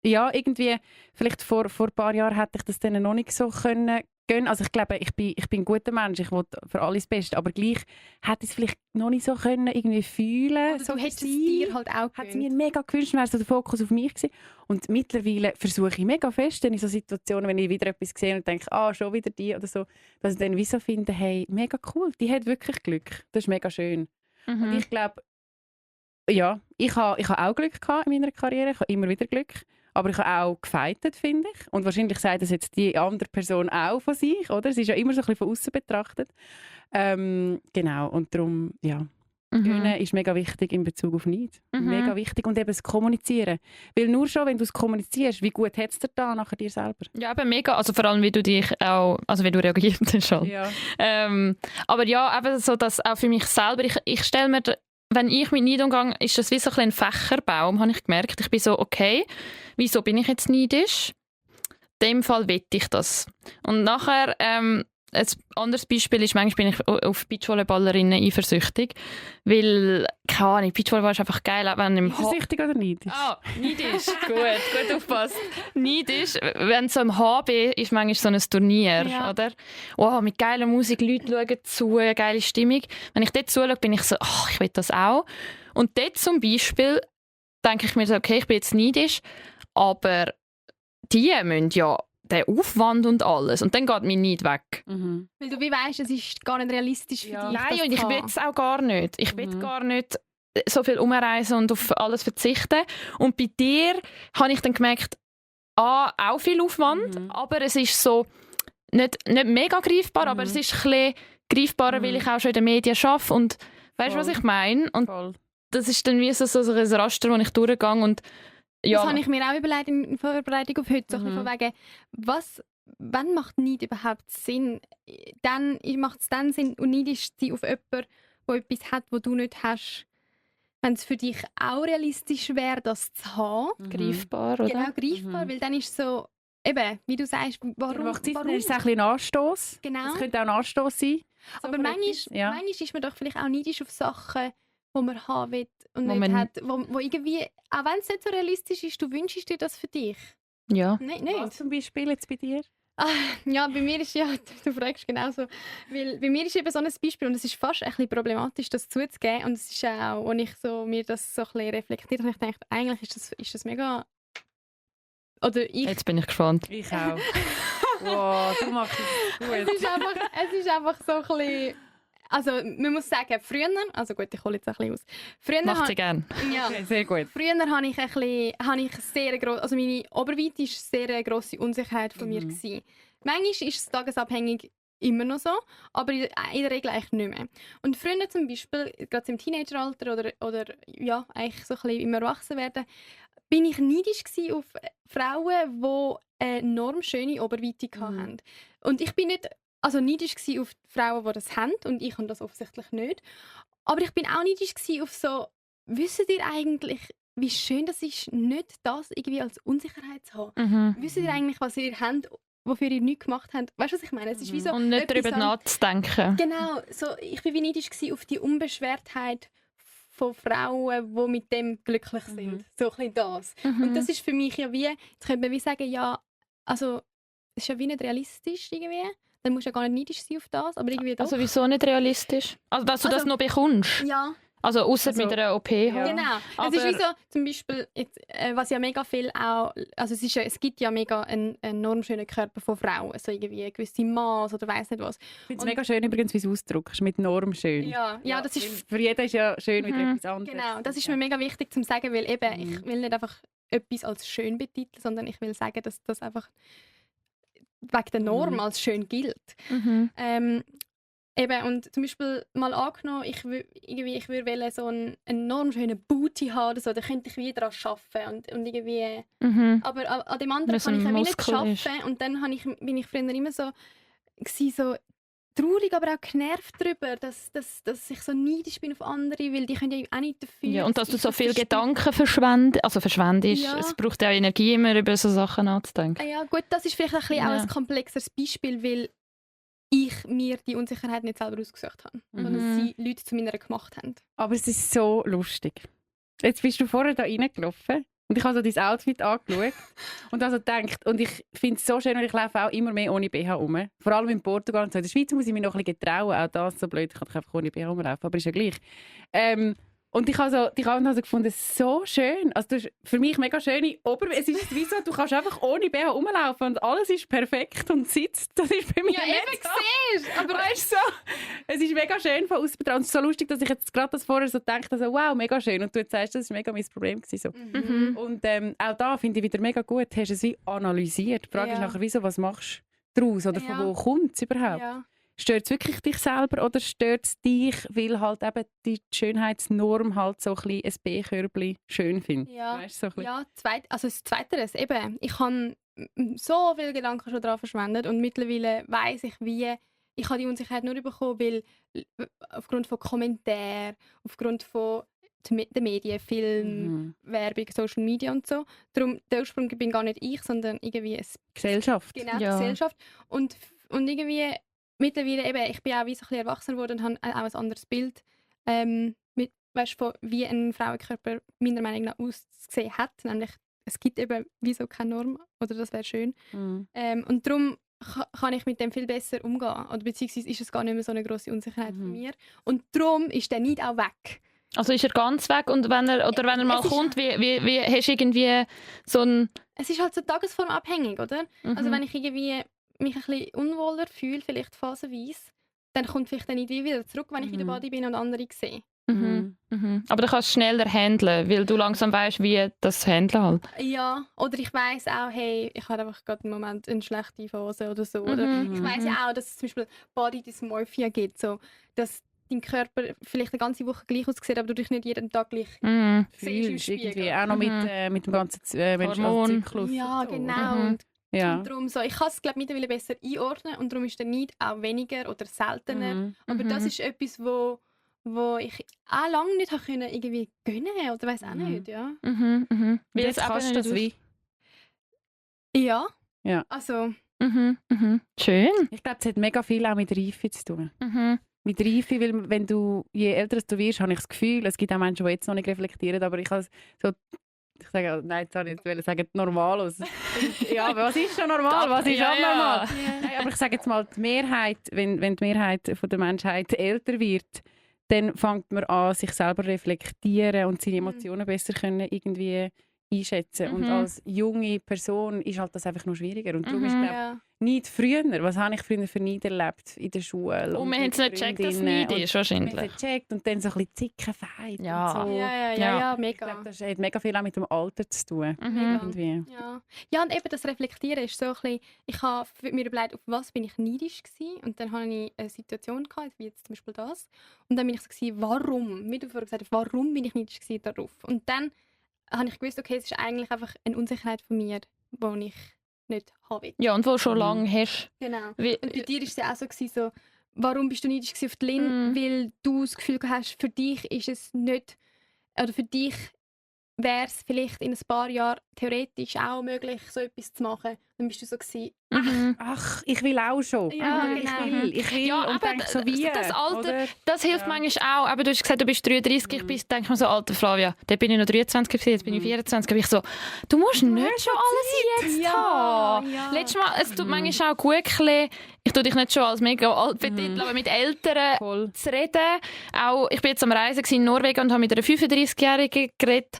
ja, irgendwie, vielleicht vor ein paar Jahren hätte ich das denen noch nicht so können gönnen. Also ich glaube, ich bin ein guter Mensch, ich will für alles Beste, aber gleich hätte ich es vielleicht noch nicht so können irgendwie fühlen. Oder so du hättest es sein. dir halt auch Hat es mir gegönnt. mega gewünscht, wäre so der Fokus auf mich gewesen. Und mittlerweile versuche ich mega fest in so Situationen, wenn ich wieder etwas sehe und denke, schon wieder die oder so, dass ich dann wie so finde, hey, mega cool, die hat wirklich Glück. Das ist mega schön. Mhm. Und ich glaube, ja, ich habe auch Glück gehabt in meiner Karriere, ich habe immer wieder Glück. Aber ich habe auch gefeitet, finde ich. Und wahrscheinlich sagt das jetzt die andere Person auch von sich, oder? Es ist ja immer so ein bisschen von außen betrachtet. Genau, und darum, ja. Gönnen ist mega wichtig in Bezug auf Neid. Mega wichtig. Und eben das Kommunizieren. Weil nur schon, wenn du es kommunizierst, wie gut hat es dir da nachher dir selber? Ja, aber mega. Also vor allem, wie du dich auch, also wie du reagiert hast. Halt. Ja. Aber ja, eben so, dass auch für mich selber, ich stelle mir, wenn ich mit Neid umgehe, ist das wie so ein Fächerbaum, habe ich gemerkt. Ich bin so, okay, wieso bin ich jetzt neidisch? In dem Fall wette ich das. Und nachher, ein anderes Beispiel ist, manchmal bin ich auf Beachvolleyballerinnen eifersüchtig, weil, keine Ahnung, Beachvolleyball ist einfach geil, auch wenn im Eifersüchtig oder neidisch? neidisch. gut aufpasst. Neidisch, wenn so im HB ist manchmal so ein Turnier, oder? Wow, mit geiler Musik, Leute schauen zu, geile Stimmung. Wenn ich dort zuschaue, bin ich so, ich will das auch. Und dort zum Beispiel denke ich mir so, okay, ich bin jetzt neidisch, aber die müssen ja den Aufwand und alles. Und dann geht mein Neid weg. Weil du wie weißt, es ist gar nicht realistisch für dich. Nein, das und ich zu will haben. es auch gar nicht. Ich will gar nicht so viel umreisen und auf alles verzichten. Und bei dir habe ich dann gemerkt, auch viel Aufwand, aber es ist so nicht mega greifbar, aber es ist ein bisschen greifbarer, weil ich auch schon in den Medien arbeite. Und weißt du, was ich meine? Und Voll. das ist dann wie so ein Raster, wo ich durchgehe und ja. Das habe ich mir auch überlegt in Vorbereitung auf heute. So ein bisschen von wegen, wann macht Neid überhaupt Sinn? Dann macht es dann Sinn, und neidisch zu sein auf jemanden, der etwas hat, was du nicht hast. Wenn es für dich auch realistisch wäre, das zu haben. greifbar, oder? Genau, greifbar. Weil dann ist es so, eben, wie du sagst, warum? Dann ist es auch ein bisschen ein Anstoss. Genau. Das könnte auch ein Anstoss sein. Aber für manchmal, etwas, ja. manchmal ist man doch vielleicht auch neidisch auf Sachen, die man haben will und Wo nicht man- hat. Wo irgendwie, auch wenn es nicht so realistisch ist, du wünschst dir das für dich. Ja. Nein, Was nicht. zum Beispiel jetzt bei dir? Ja, bei mir ist du fragst genauso, weil bei mir ist eben so ein Beispiel und es ist fast ein bisschen problematisch, das zuzugeben, und es ist auch, als ich so, mir das so ein bisschen reflektiert habe, ich dachte, eigentlich ist das mega, oder ich, Jetzt bin ich gespannt. Ich auch. Wow, du machst es gut. es ist einfach so ein bisschen, also man muss sagen, früher, also gut, ich hole jetzt ein bisschen aus, früher Macht sie gern. ja, Okay, sehr gut. früher habe ich sehr gross, also meine Oberweite war sehr eine grosse Unsicherheit von mir gewesen. Manchmal ist es tagesabhängig immer noch so, aber in der Regel eigentlich nicht mehr. Und früher zum Beispiel, gerade im Teenageralter oder ja, eigentlich so ein bisschen im Erwachsenwerden, bin ich neidisch gewesen auf Frauen, die eine enorm schöne Oberweite hatten. Und ich bin nicht also neidisch gsi auf die Frauen, die das haben und ich habe das offensichtlich nicht. Aber ich bin auch neidisch gsi auf so, wisst ihr eigentlich, wie schön das ist, nicht das irgendwie als Unsicherheit zu haben? Wisst ihr eigentlich, was ihr habt, wofür ihr nichts gemacht habt? Weißt du, was ich meine? Es ist wie so Und nicht darüber nachzudenken. Genau, so, ich bin wie neidisch gsi auf die Unbeschwertheit von Frauen, die mit dem glücklich sind. So ein bisschen das. Und das ist für mich ja wie, jetzt könnte man wie sagen, ja, also, es ist ja wie nicht realistisch irgendwie. Dann musst du ja gar nicht neidisch sein auf das, aber irgendwie doch. Also wieso nicht realistisch? Also dass du das noch bekommst? Ja. Also außer mit einer OP halt. Ja. Genau. Aber Es ist wie so, zum Beispiel, jetzt, was ja mega viel auch, also es gibt ja mega einen enorm schönen Körper von Frauen, so irgendwie eine gewisse Maß oder weiss nicht was. Ich finde es mega schön übrigens, wie du es ausdrückst, mit Norm schön. Ja, das ist... Für jeden ist ja schön wieder etwas anderes. Genau, das ist mir mega wichtig zu sagen, weil eben, ich will nicht einfach etwas als schön betiteln, sondern ich will sagen, dass das einfach wegen der Norm als schön gilt. Eben, und zum Beispiel mal angenommen, ich würde so einen enorm schönen Booty haben oder so, dann könnte ich wieder daran arbeiten und irgendwie... Aber an dem anderen kann ich ja nicht arbeiten und dann bin ich früher immer so traurig, aber auch genervt darüber, dass ich so neidisch bin auf andere, weil die können ja auch nicht dafür. Ja, und dass du so viele Gedanken verschwendest. Ja. Es braucht ja auch Energie, immer über so Sachen nachzudenken. Ja gut, das ist vielleicht ein bisschen auch ein komplexeres Beispiel, weil ich mir die Unsicherheit nicht selber ausgesucht habe, sondern sie Leute zu meiner gemacht haben. Aber es ist so lustig. Jetzt bist du vorher da reingelaufen und ich habe so dein Outfit angeschaut und also gedacht, und ich finde es so schön, weil ich laufe auch immer mehr ohne BH rum. Vor allem in Portugal und so. In der Schweiz muss ich mich noch ein bisschen getrauen, auch das so blöd, ich kann doch einfach ohne BH rumlaufen, aber ist ja gleich. Und ich habe die Abend also gefunden, so schön. Also du hast für mich mega schöne Es ist wie so, du kannst einfach ohne BH rumlaufen und alles ist perfekt und sitzt. Das ist bei mir Ja, nicht eben so. siehst, aber Weißt du, so, es ist mega schön von außen betrachtet. Und es ist so lustig, dass ich jetzt gerade das vorher so dachte, also, wow, mega schön. Und du jetzt sagst, das war mega mein Problem gewesen, so. Und auch da finde ich wieder mega gut, hast du es wie analysiert. Die Frage ist nachher, wieso, was machst du daraus? Oder von wo kommt es überhaupt? Ja. Stört es wirklich dich selber oder stört es dich, weil halt eben die Schönheitsnorm halt so ein B-Körbchen schön findet? Ja, weißt, so das Zweiteres. Eben, ich habe so viele Gedanken schon daran verschwendet und mittlerweile weiss ich, wie ich habe die Unsicherheit nur bekommen, weil aufgrund von Kommentaren, aufgrund von den Medien, Film, Werbung, Social Media und so. Darum, der Ursprung bin gar nicht ich, sondern irgendwie eine Gesellschaft. Genau, die Gesellschaft. Und irgendwie mittlerweile eben, ich bin auch wie so ein bisschen erwachsen geworden und habe auch ein anderes Bild von wie ein Frauenkörper meiner Meinung nach ausgesehen hat. Nämlich, es gibt eben wieso keine Norm, oder das wäre schön. Und darum kann ich mit dem viel besser umgehen. Oder beziehungsweise ist es gar nicht mehr so eine grosse Unsicherheit für mich. Und darum ist der Neid auch weg. Also ist er ganz weg und wenn er mal kommt, wie hast du irgendwie so ein... Es ist halt so tagesformabhängig, oder? Also wenn ich irgendwie mich ein bisschen unwohler fühle, vielleicht phasenweise, dann kommt vielleicht dann nicht wieder zurück, wenn ich in der Body bin und andere sehe. Aber du kannst schneller handeln, weil du langsam weißt, wie das handeln halt. Ja, oder ich weiss auch, hey, ich habe einfach gerade im Moment eine schlechte Phase oder so. Oder ich weiss ja auch, dass es zum Beispiel Body Dysmorphia gibt, so, dass dein Körper vielleicht eine ganze Woche gleich aussieht, aber du dich nicht jeden Tag gleich siehst irgendwie. Auch noch mit dem ganzen Zyklus. Ja, genau. Und darum so, ich kann es mittlerweile besser einordnen und darum ist der Neid auch weniger oder seltener. Aber das ist etwas, wo ich auch lange nicht können irgendwie gönnen oder weiss auch nicht, ja. Wie jetzt kannst du das wie? Ja. Also. Schön. Ich glaube, es hat mega viel auch mit Reife zu tun. Mit Reife, weil wenn du, je älter du wirst, habe ich das Gefühl, es gibt auch Menschen, die jetzt noch nicht reflektieren, aber ich habe so, ich sage, nein, jetzt wollte ich nicht sagen, normal. Ja, aber was ist schon normal? Was ist abnormal? Nein, aber ich sage jetzt mal, die Mehrheit, wenn die Mehrheit von der Menschheit älter wird, dann fängt man an, sich selber reflektieren und seine Emotionen besser können irgendwie einschätzen. Und als junge Person ist halt das einfach noch schwieriger. Und darum ist, glaube nicht früher. Was habe ich früher für Neid erlebt in der Schule? Und wir haben es nicht gecheckt, dass es Neid ist, wahrscheinlich. Wir haben es gecheckt und dann so ein bisschen Zickenfeit. Ja. So. Ja, mega. Ich glaube, das hat mega viel auch mit dem Alter zu tun. Irgendwie. Ja, und eben das Reflektieren ist so ein bisschen, ich habe mir überlegt, auf was bin ich neidisch gewesen. Und dann hatte ich eine Situation gehabt, wie jetzt zum Beispiel das. Und dann bin ich so gewesen, warum? Wie du vorher gesagt hast, warum bin ich neidisch gewesen darauf? Und dann habe ich gewusst, okay, es ist eigentlich einfach eine Unsicherheit von mir, die ich nicht haben will. Ja, und wo du schon lange hast. Genau. Wie, Und bei dir war es ja auch so, warum bist du neidisch auf die Lynn? Weil du das Gefühl hast, für dich ist es nicht, oder für dich wäre es vielleicht in ein paar Jahren theoretisch auch möglich, so etwas zu machen. Dann bist du so gewesen, Ach, ich will auch schon. Ja, Oder genau. ich will ja, und aber denke so wie. das Alter, oder? das hilft manchmal auch. Aber du hast gesagt, du bist 33, ich denke mir so, alter Flavia, da bin ich noch 23 gewesen, jetzt bin ich 24. Aber ich so, du musst nicht schon alles jetzt haben. Ja. Letztes Mal, es tut manchmal auch gut, ich tue dich nicht schon als mega alt betiteln, aber mit Älteren Voll. zu reden. Auch, ich bin jetzt am Reisen in Norwegen und habe mit einer 35-Jährigen geredet.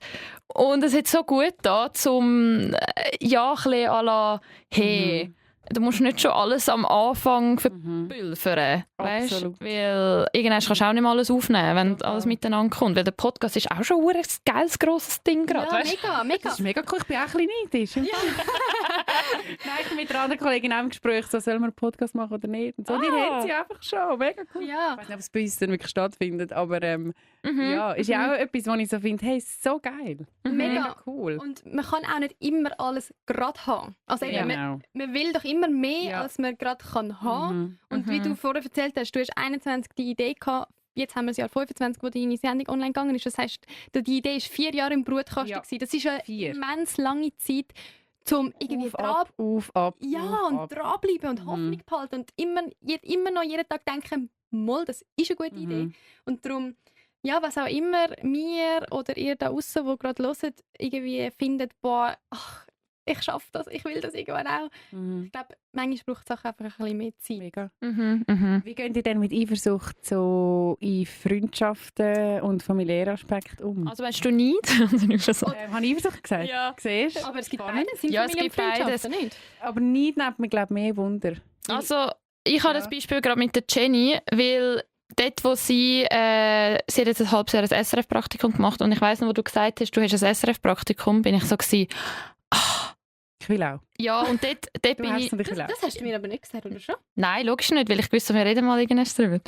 Und es hat so gut da, zum ja, ein bisschen à la, hey, du musst nicht schon alles am Anfang verpulvern. Weißt? Absolut. Weil irgendwann kannst du auch nicht mehr alles aufnehmen, wenn alles miteinander kommt. Weil der Podcast ist auch schon ein geiles, grosses Ding gerade. Ja, weißt? mega. Das ist mega cool, ich bin auch ein bisschen neidisch. Nein, ich bin mit einer anderen Kollegin auch im Gespräch, so, sollen wir einen Podcast machen oder nicht. Und so, die haben sie einfach schon, mega cool. Ja. Ich weiß nicht, ob es bei uns dann wirklich stattfindet, aber ja, ist ja auch etwas, wo ich so finde, hey, so geil. Mega. Cool. Und man kann auch nicht immer alles gerade haben. Also eben, Genau. man will doch immer mehr, Ja. als man gerade kann haben. Und wie du vorher erzählt hast, du hast 21 die Idee gehabt, jetzt haben wir das Jahr 25, wo deine Sendung online gegangen ist. Das heisst, die Idee war 4 Jahre im Brutkasten. Ja. Gewesen. Das ist eine 4. immens lange Zeit, um irgendwie Auf, ab. ja, auf, und ab. dranbleiben und Hoffnung behalten und immer noch jeden Tag denken, mal, das ist eine gute Idee. Und darum, ja, was auch immer mir oder ihr da draussen, die gerade hören, irgendwie findet, boah, ach, ich schaffe das, ich will das irgendwann auch. Ich glaube, manchmal braucht es auch einfach ein bisschen mehr Zeit. Mega. Mhm. Wie geht ihr denn mit Eifersucht so in Freundschaften und familiären Aspekten um? Also meinst du nicht? Habe ich Eifersucht gesagt? Ja. Siehst du? Aber es gibt Spannend. beides, sind Ja, es Familie gibt und Freundschaften, beides. nicht? Aber nicht nimmt mir, glaube ich, mehr Wunder. Also, ich habe das Beispiel gerade mit der Jenny, weil dort, wo sie hat jetzt ein halbes Jahr ein SRF-Praktikum gemacht und ich weiss noch, wo du gesagt hast, du hast ein SRF-Praktikum, bin ich so gewesen, Ich will auch. ja, und dort Du bin hast ich... und ich will auch. Das hast du mir aber nicht gesagt, oder schon? Nein, logisch nicht, weil ich wusste, wir reden mal irgendwann drüber.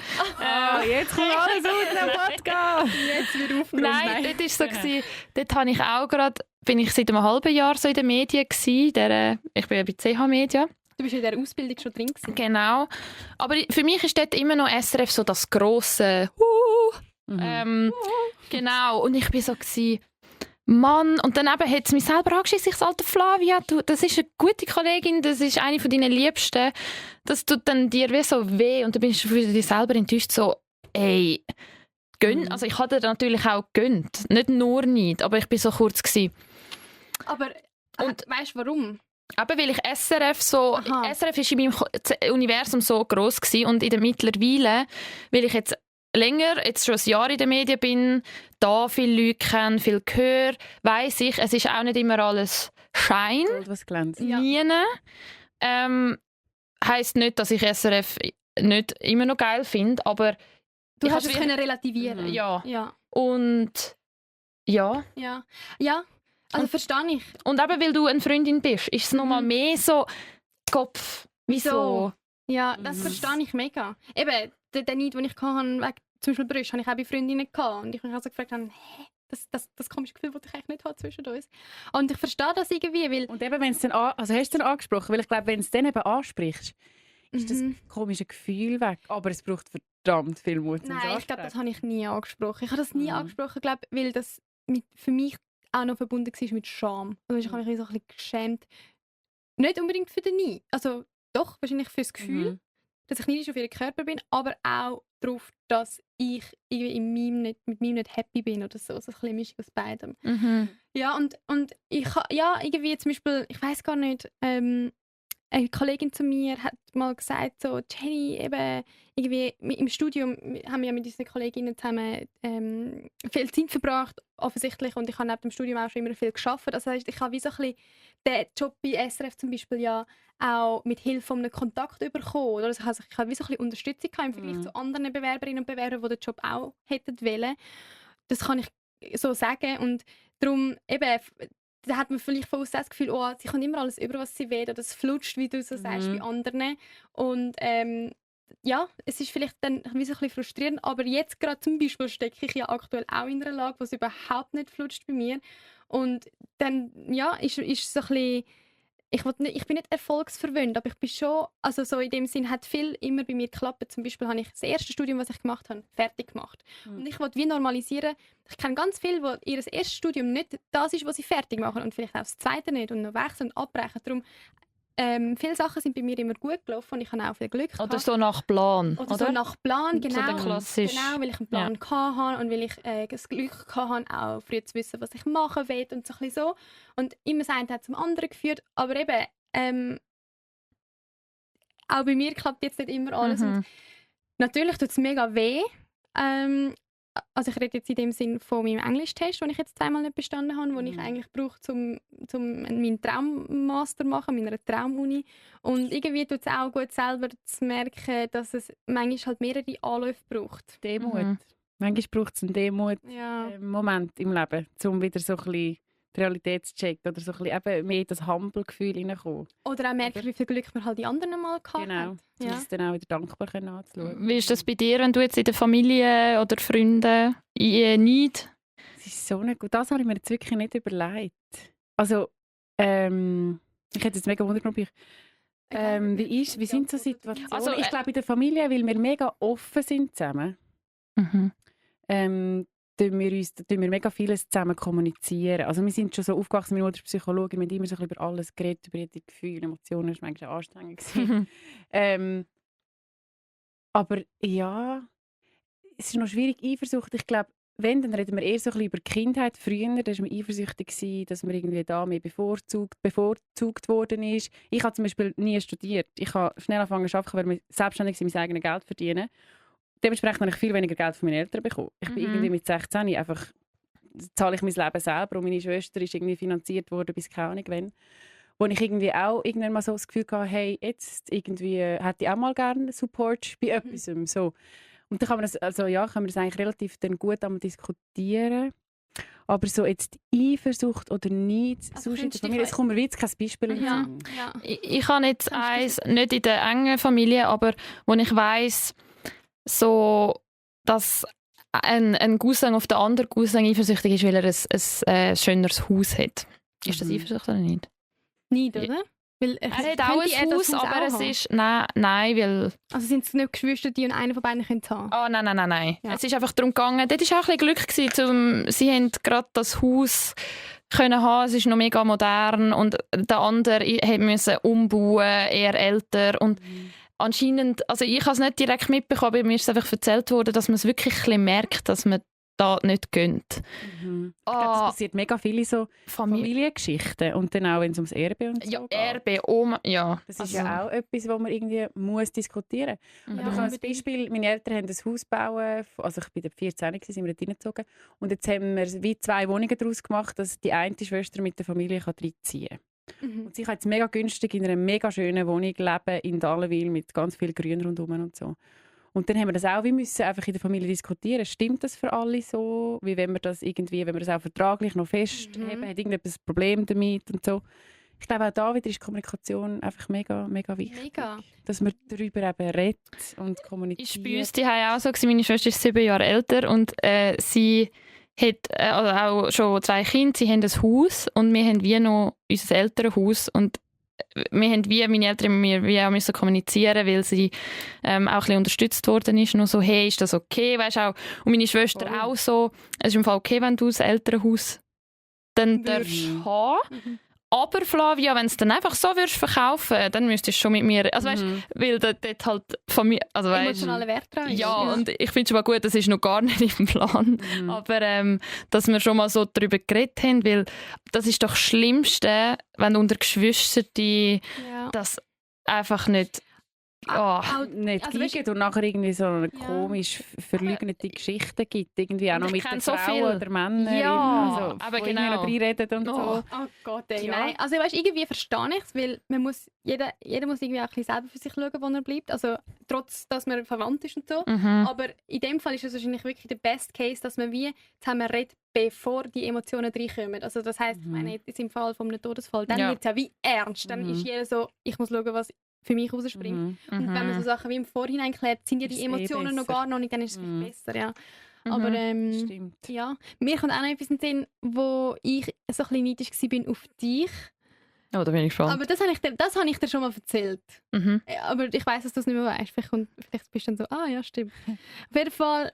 Jetzt kommt alles aus dem Podcast. Jetzt wird aufgelöst. Nein, dort war es so, gewesen, dort habe ich auch gerade, bin ich seit einem halben Jahr so in den Medien gewesen, ich bin ja bei CH Media. Du bist in dieser Ausbildung schon drin gewesen. Genau. Aber für mich ist dort immer noch SRF so das grosse genau. Und ich war so, gewesen, Mann, und dann eben hat es mich selber angeschissen, ich sagte, Flavia, du, das ist eine gute Kollegin, das ist eine von deinen Liebsten. Das tut dann dir wie so weh und dann bist du für dich selber enttäuscht, so, ey, gönn. Also ich hatte natürlich auch gönnt, nicht nur nicht, aber ich war so kurz gewesen. Aber weißt du warum? Aber weil ich SRF so, Aha. SRF ist in meinem Universum so gross gewesen und in der mittlerweile, weil ich jetzt länger, jetzt schon ein Jahr in den Medien bin, da viele Leute kenne, viel höre, weiss ich, es ist auch nicht immer alles Schein, Gold, was glänzt. Ja. nie. Heisst nicht, dass ich SRF nicht immer noch geil finde, aber Du ich hast habe es können relativieren. ja. Ja. Und ja. Ja. Ja. Also verstehe ich. Und eben, weil du eine Freundin bist, ist es nochmal mehr so Kopf. Wieso? Ja, das verstehe ich mega. Eben, den Neid, den ich hatte, wegen zum Beispiel Brüste, habe ich auch bei Freundinnen gehabt. Und ich mich also gefragt habe, das komische Gefühl, das ich eigentlich nicht habe zwischen uns. Und ich verstehe das irgendwie, weil... Und eben, wenn es dann, also hast du es dann angesprochen, weil ich glaube, wenn es dann eben ansprichst, ist das komische Gefühl weg. Aber es braucht verdammt viel Mut, um es Nein, ich glaube, das anzusprechen. habe ich nie angesprochen. Ich habe das nie angesprochen, glaube, weil das für mich auch noch verbunden war mit Scham. Also ich habe mich so ein bisschen geschämt. Nicht unbedingt für den Neid. Also doch, wahrscheinlich für das Gefühl, dass ich neidisch auf ihren Körper bin, aber auch darauf, dass ich irgendwie mit meinem nicht happy bin oder so. Also ein bisschen Mischung aus beidem. Ja, und ich irgendwie zum Beispiel, ich weiß gar nicht, eine Kollegin zu mir hat mal gesagt, so, Jenny, eben, irgendwie im Studium haben wir ja mit unseren Kolleginnen zusammen viel Zeit verbracht, offensichtlich, und ich habe neben dem Studium auch schon immer viel gearbeitet. Also das heisst, ich habe wie so ein bisschen den Job bei SRF zum Beispiel ja auch mit Hilfe von einem Kontakt bekommen. Oder? Also ich habe wie so ein bisschen Unterstützung gehabt im Vergleich zu anderen Bewerberinnen und Bewerbern, die den Job auch hätten wollen. Das kann ich so sagen, und darum eben, da hat man vielleicht von außen das Gefühl, oh, sie kann immer alles über, was sie will, oder es flutscht, wie du so sagst, bei anderen. Und ja, es ist vielleicht dann wie so ein bisschen frustrierend, aber jetzt gerade zum Beispiel stecke ich ja aktuell auch in einer Lage, wo es überhaupt nicht flutscht bei mir. Und dann, ja, ist so ein bisschen, ich bin nicht erfolgsverwöhnt, aber ich bin schon, also so in dem Sinn hat viel immer bei mir geklappt. Zum Beispiel habe ich das erste Studium, was ich gemacht habe, fertig gemacht. Und ich wollte wie normalisieren, ich kenne ganz viele, wo ihr erstes Studium nicht das ist, was sie fertig machen und vielleicht auch das zweite nicht und noch wechseln und abbrechen. Darum, viele Sachen sind bei mir immer gut gelaufen und ich habe auch viel Glück gehabt. Oder so nach Plan, oder? So nach Plan, genau. So der klassisch. Genau, weil ich einen Plan hatte und weil ich das Glück hatte, auch früh zu wissen, was ich machen will und so ein bisschen so. Und immer das eine hat zum anderen geführt, aber eben, auch bei mir klappt jetzt nicht immer alles. Und natürlich tut es mega weh. Also ich rede jetzt in dem Sinn von meinem Englisch-Test, den ich jetzt zweimal nicht bestanden habe, den ich eigentlich brauche, um meinen Traummaster zu machen, meiner Traumuni. Und irgendwie tut es auch gut, selber zu merken, dass es manchmal halt mehrere Anläufe braucht. Demut. Manchmal braucht es einen Demut-Moment im Leben, um wieder so ein bisschen die Realität zu checken oder so ein bisschen eben mehr in das Humble-Gefühl hineinkommen. Oder auch merken, wie viel Glück man halt die anderen mal gehabt genau. hat. Um es dann auch wieder dankbar anzuschauen. Wie ist das bei dir, wenn du jetzt in der Familie oder Freunden nicht? Das ist so nicht gut. Das habe ich mir jetzt wirklich nicht überlegt. Also, ich hätte jetzt mega wundern, ob ich... wie sind so Situationen? Also, ich glaube, in der Familie, weil wir mega offen sind zusammen, tun wir mega vieles zusammen kommunizieren. Also wir sind schon so aufgewachsen, meine Mutter ist Psychologin, wir haben immer so über alles geredet, über die Gefühle, Emotionen, das war manchmal anstrengend. Aber ja, es ist noch schwierig, Eifersucht. Ich glaube, dann reden wir eher so ein bisschen über die Kindheit. Früher da war man eifersüchtig, dass man irgendwie da mehr bevorzugt worden ist. Ich habe zum Beispiel nie studiert. Ich habe schnell angefangen zu arbeiten, weil wir selbstständig sind, mein eigenes Geld verdienen. Dementsprechend habe ich viel weniger Geld von meinen Eltern bekommen. Ich bin irgendwie mit 16 einfach, zahle ich mein Leben selber und meine Schwester ist irgendwie finanziert worden bis keine Ahnung wann. Wo ich irgendwie auch irgendwann mal so das Gefühl hatte, hey, jetzt irgendwie hätte ich auch mal gerne Support bei etwas. So. Und dann kann man das eigentlich relativ dann gut diskutieren. Aber so jetzt Eifersucht oder nicht, sonst in der Familie, es kommt mir jetzt kein Beispiel in den Sinn. Ich habe jetzt eins, nicht in der engen Familie, aber wo ich weiss, so, dass ein Cousin auf den anderen Cousin eifersüchtig ist, weil er ein schöneres Haus hat. Ist das Eifersucht oder nicht? Nicht, oder? Weil er hat auch ein Haus, aber es ist... Nein, weil... Also sind es nicht Geschwister, die und einer von beiden können haben? Oh, nein. Ja. Es ist einfach darum gegangen, dort war auch ein bisschen Glück, sie haben gerade das Haus können haben, es ist noch mega modern und der andere musste umbauen, eher älter und anscheinend, also ich habe es nicht direkt mitbekommen, aber mir ist es einfach erzählt worden, dass man es wirklich ein bisschen merkt, dass man da nicht gönnt. Ich glaube, das passiert mega viele so Familiengeschichten und dann auch, wenn es ums Erbe und so geht. Erbe, Das ist ja auch etwas, was man irgendwie muss diskutieren muss. Ich habe als Beispiel, meine Eltern haben ein Haus bauen, also ich war 14, sind wir dort reingezogen und jetzt haben wir wie 2 Wohnungen daraus gemacht, dass die eine Schwester mit der Familie reinziehen kann. Und sie kann jetzt mega günstig in einer mega schönen Wohnung leben in Dalenwil mit ganz viel Grün rundherum und so. Und dann haben wir das auch, wir müssen einfach in der Familie diskutieren. Stimmt das für alle so? Wie wenn wir das auch vertraglich noch festheben, hat irgendetwas ein Problem damit und so. Ich glaube auch da wieder ist Kommunikation einfach mega, mega wichtig. Mega. Dass man darüber eben redet und kommuniziert. Ist bei uns die auch so gewesen. Meine Schwester ist 7 Jahre älter und sie hat auch schon 2 Kinder, sie haben ein Haus und wir haben wie noch unser Elternhaus und wir haben meine Eltern mit mir auch müssen kommunizieren, weil sie auch ein bisschen unterstützt worden ist. Nur so, hey, ist das okay? Weißt, auch, und meine Schwester auch so, es ist im Fall okay, wenn du das Elternhaus dann darfst haben. Aber Flavia, wenn du es dann einfach so würdest verkaufen, dann müsstest du schon mit mir, also weißt, weil dort halt von mir, also emotionale Wert dran ist. Ja, und ich finde schon mal gut, das ist noch gar nicht im Plan, aber dass wir schon mal so darüber geredet haben, weil das ist doch das Schlimmste, wenn unter Geschwistern das einfach nicht nicht liegen und nachher irgendwie so eine komisch verleugnete Geschichte gibt. Irgendwie auch noch mit den Frauen oder Männern. Ja, aber genau. Reinreden und so. Oh Gott, ey, nein. Also weißt, irgendwie verstehe ich es, weil jeder muss irgendwie auch ein bisschen selber für sich schauen, wo er bleibt. Also trotz, dass man verwandt ist und so. Aber in dem Fall ist es wahrscheinlich wirklich der Best Case, dass man wie zusammen redet, bevor die Emotionen reinkommen. Also das heisst, ich meine, jetzt im Fall von einem Todesfall, dann wird es ja wie ernst. Dann ist jeder so, ich muss schauen, was für mich rausspringt. Und wenn man so Sachen wie im Vorhinein klärt, sind ja die Emotionen noch gar noch nicht, dann ist es viel besser, ja. Aber Stimmt. Ja, mir kommt auch noch etwas in den Sinn, wo ich so ein bisschen neidisch war auf dich. Oh, da bin ich gespannt. Aber das habe ich dir schon mal erzählt. Mhm. Aber ich weiss, dass du es nicht mehr weißt. Vielleicht bist du dann so, ja, stimmt. Auf jeden Fall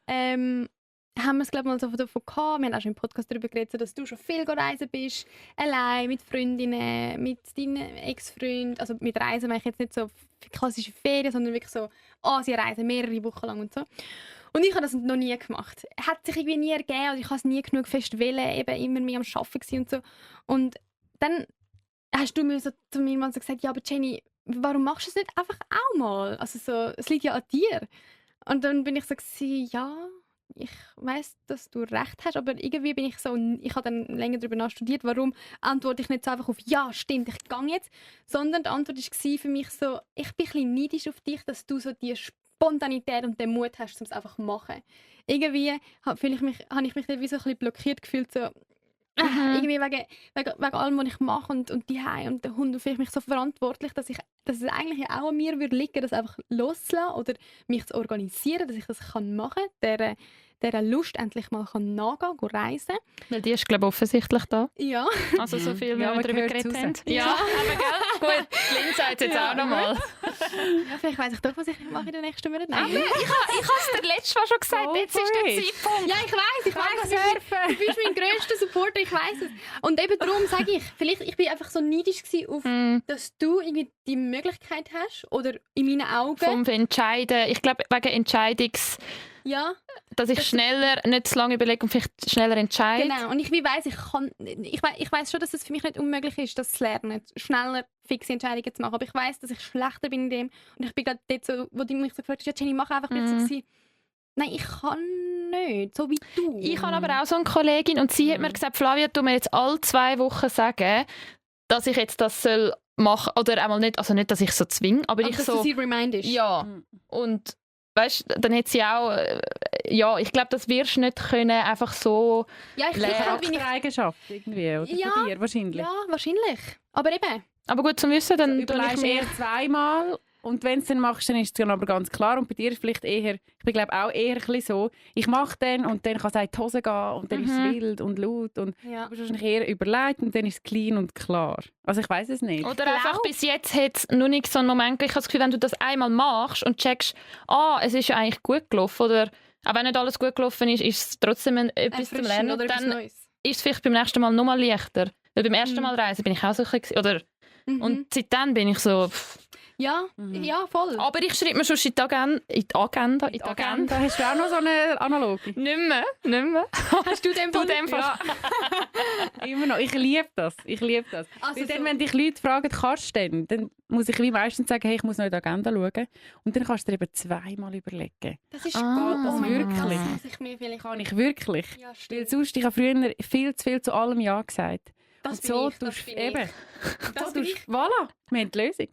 haben wir es, glaube ich, mal so davon gehabt. Wir haben auch schon im Podcast darüber geredet, dass du schon viel reisen bist. Allein, mit Freundinnen, mit deinen Ex-Freunden. Also mit Reisen meine ich jetzt nicht so klassische Ferien, sondern wirklich so Asien-Reisen, mehrere Wochen lang und so. Und ich habe das noch nie gemacht. Hat sich irgendwie nie ergeben. Also ich habe es nie genug fest wollen, eben immer mehr am Arbeiten und so. Und dann hast du mir so zu mir mal so gesagt, ja, aber Jenny, warum machst du es nicht einfach auch mal? Also so, es liegt ja an dir. Und dann bin ich so gewesen, ja, ich weiss, dass du recht hast, aber irgendwie bin ich so, ich habe dann länger darüber nachstudiert, warum antworte ich nicht so einfach auf «Ja, stimmt, ich gehe jetzt», sondern die Antwort war für mich so, ich bin ein bisschen neidisch auf dich, dass du so die Spontanität und den Mut hast, um es einfach zu machen. Irgendwie habe ich mich wie so ein bisschen blockiert gefühlt, so irgendwie wegen allem, was ich mache und die Hause und der Hund, fühle ich mich so verantwortlich, dass es eigentlich auch an mir würde liegen, das einfach loszulassen oder mich zu organisieren, dass ich das machen kann, dieser Lust endlich mal nachgehen, reisen. Weil die ist, glaube ich, offensichtlich da. Ja. Also so viel, wie Ja, wir darüber geredet haben. Ja, aber gell? Gut, Lynn sagt es jetzt auch nochmal. Ja, vielleicht weiss ich doch, was ich mache in den nächsten Monaten. Nein. Ich habe es dir letztes Mal schon gesagt, jetzt ist der Zeitpunkt. Ja, ich weiss. Du bist mein grösster Supporter, ich weiss es. Und eben darum sage ich, vielleicht ich bin einfach so neidisch gewesen auf, dass du irgendwie die Möglichkeit hast, oder in meinen Augen. Vom Entscheiden, ich glaube, wegen Ja. dass ich schneller, nicht zu lange überlege und vielleicht schneller entscheide. Genau, und ich weiss schon, dass es für mich nicht unmöglich ist, das zu lernen, schneller fixe Entscheidungen zu machen, aber ich weiss, dass ich schlechter bin in dem und ich bin gerade dort so, wo du mich so gefragt hast, ja Jenny, mach einfach, bin ich so gewesen, nein, ich kann nicht, so wie du. Ich habe aber auch so eine Kollegin und sie hat mir gesagt, Flavia, du mir jetzt alle 2 Wochen sagen, dass ich jetzt das soll machen, oder einmal nicht, also nicht, dass ich so zwinge, aber ich dass so... du sie remindest. Ja, und weißt, dann hat sie auch, ja, ich glaube, das wirst du nicht können, einfach so ja, ich lernen. Charaktereigenschaft irgendwie, oder? Ja, Von dir wahrscheinlich. Ja, wahrscheinlich. Aber eben. Aber gut zum Wissen, dann Überlegst eher zweimal und wenn du es dann machst, dann ist es dann aber ganz klar. Und bei dir ist vielleicht eher, ich bin glaube auch eher ein bisschen so, ich mache dann und dann kann es in die Hose gehen und dann ist es wild und laut und du bist wahrscheinlich eher überlegt und dann ist es clean und klar. Also ich weiß es nicht. Oder einfach bis jetzt hat es noch nicht so einen Moment gegeben. Ich habe das Gefühl, wenn du das einmal machst und checkst, es ist ja eigentlich gut gelaufen oder auch wenn nicht alles gut gelaufen ist, ist es trotzdem etwas zum Lernen. Oder dann Neues. ist es vielleicht beim nächsten Mal noch mal leichter. Weil beim ersten Mal reisen bin ich auch so ein bisschen, oder und seitdem bin ich so... Ja, ja, voll. Aber ich schreibe mir schon in die Agenda. Hast du auch noch so eine Analogie? Nicht mehr. Hast du den Fall? Ja. Immer noch. Ich liebe das. Also Weil dann, wenn dich Leute fragen, kannst du dann muss ich wie meistens sagen, hey, ich muss noch in die Agenda schauen. Und dann kannst du dir eben 2-mal überlegen. Das ist das wirklich. Kann ich wirklich? Ja, stimmt. Weil sonst, ich habe früher viel zu viel zu allem Ja gesagt. Das und so bin ich, das tust bin eben. Das So bin tust, ich. voilà, wir haben die Lösung.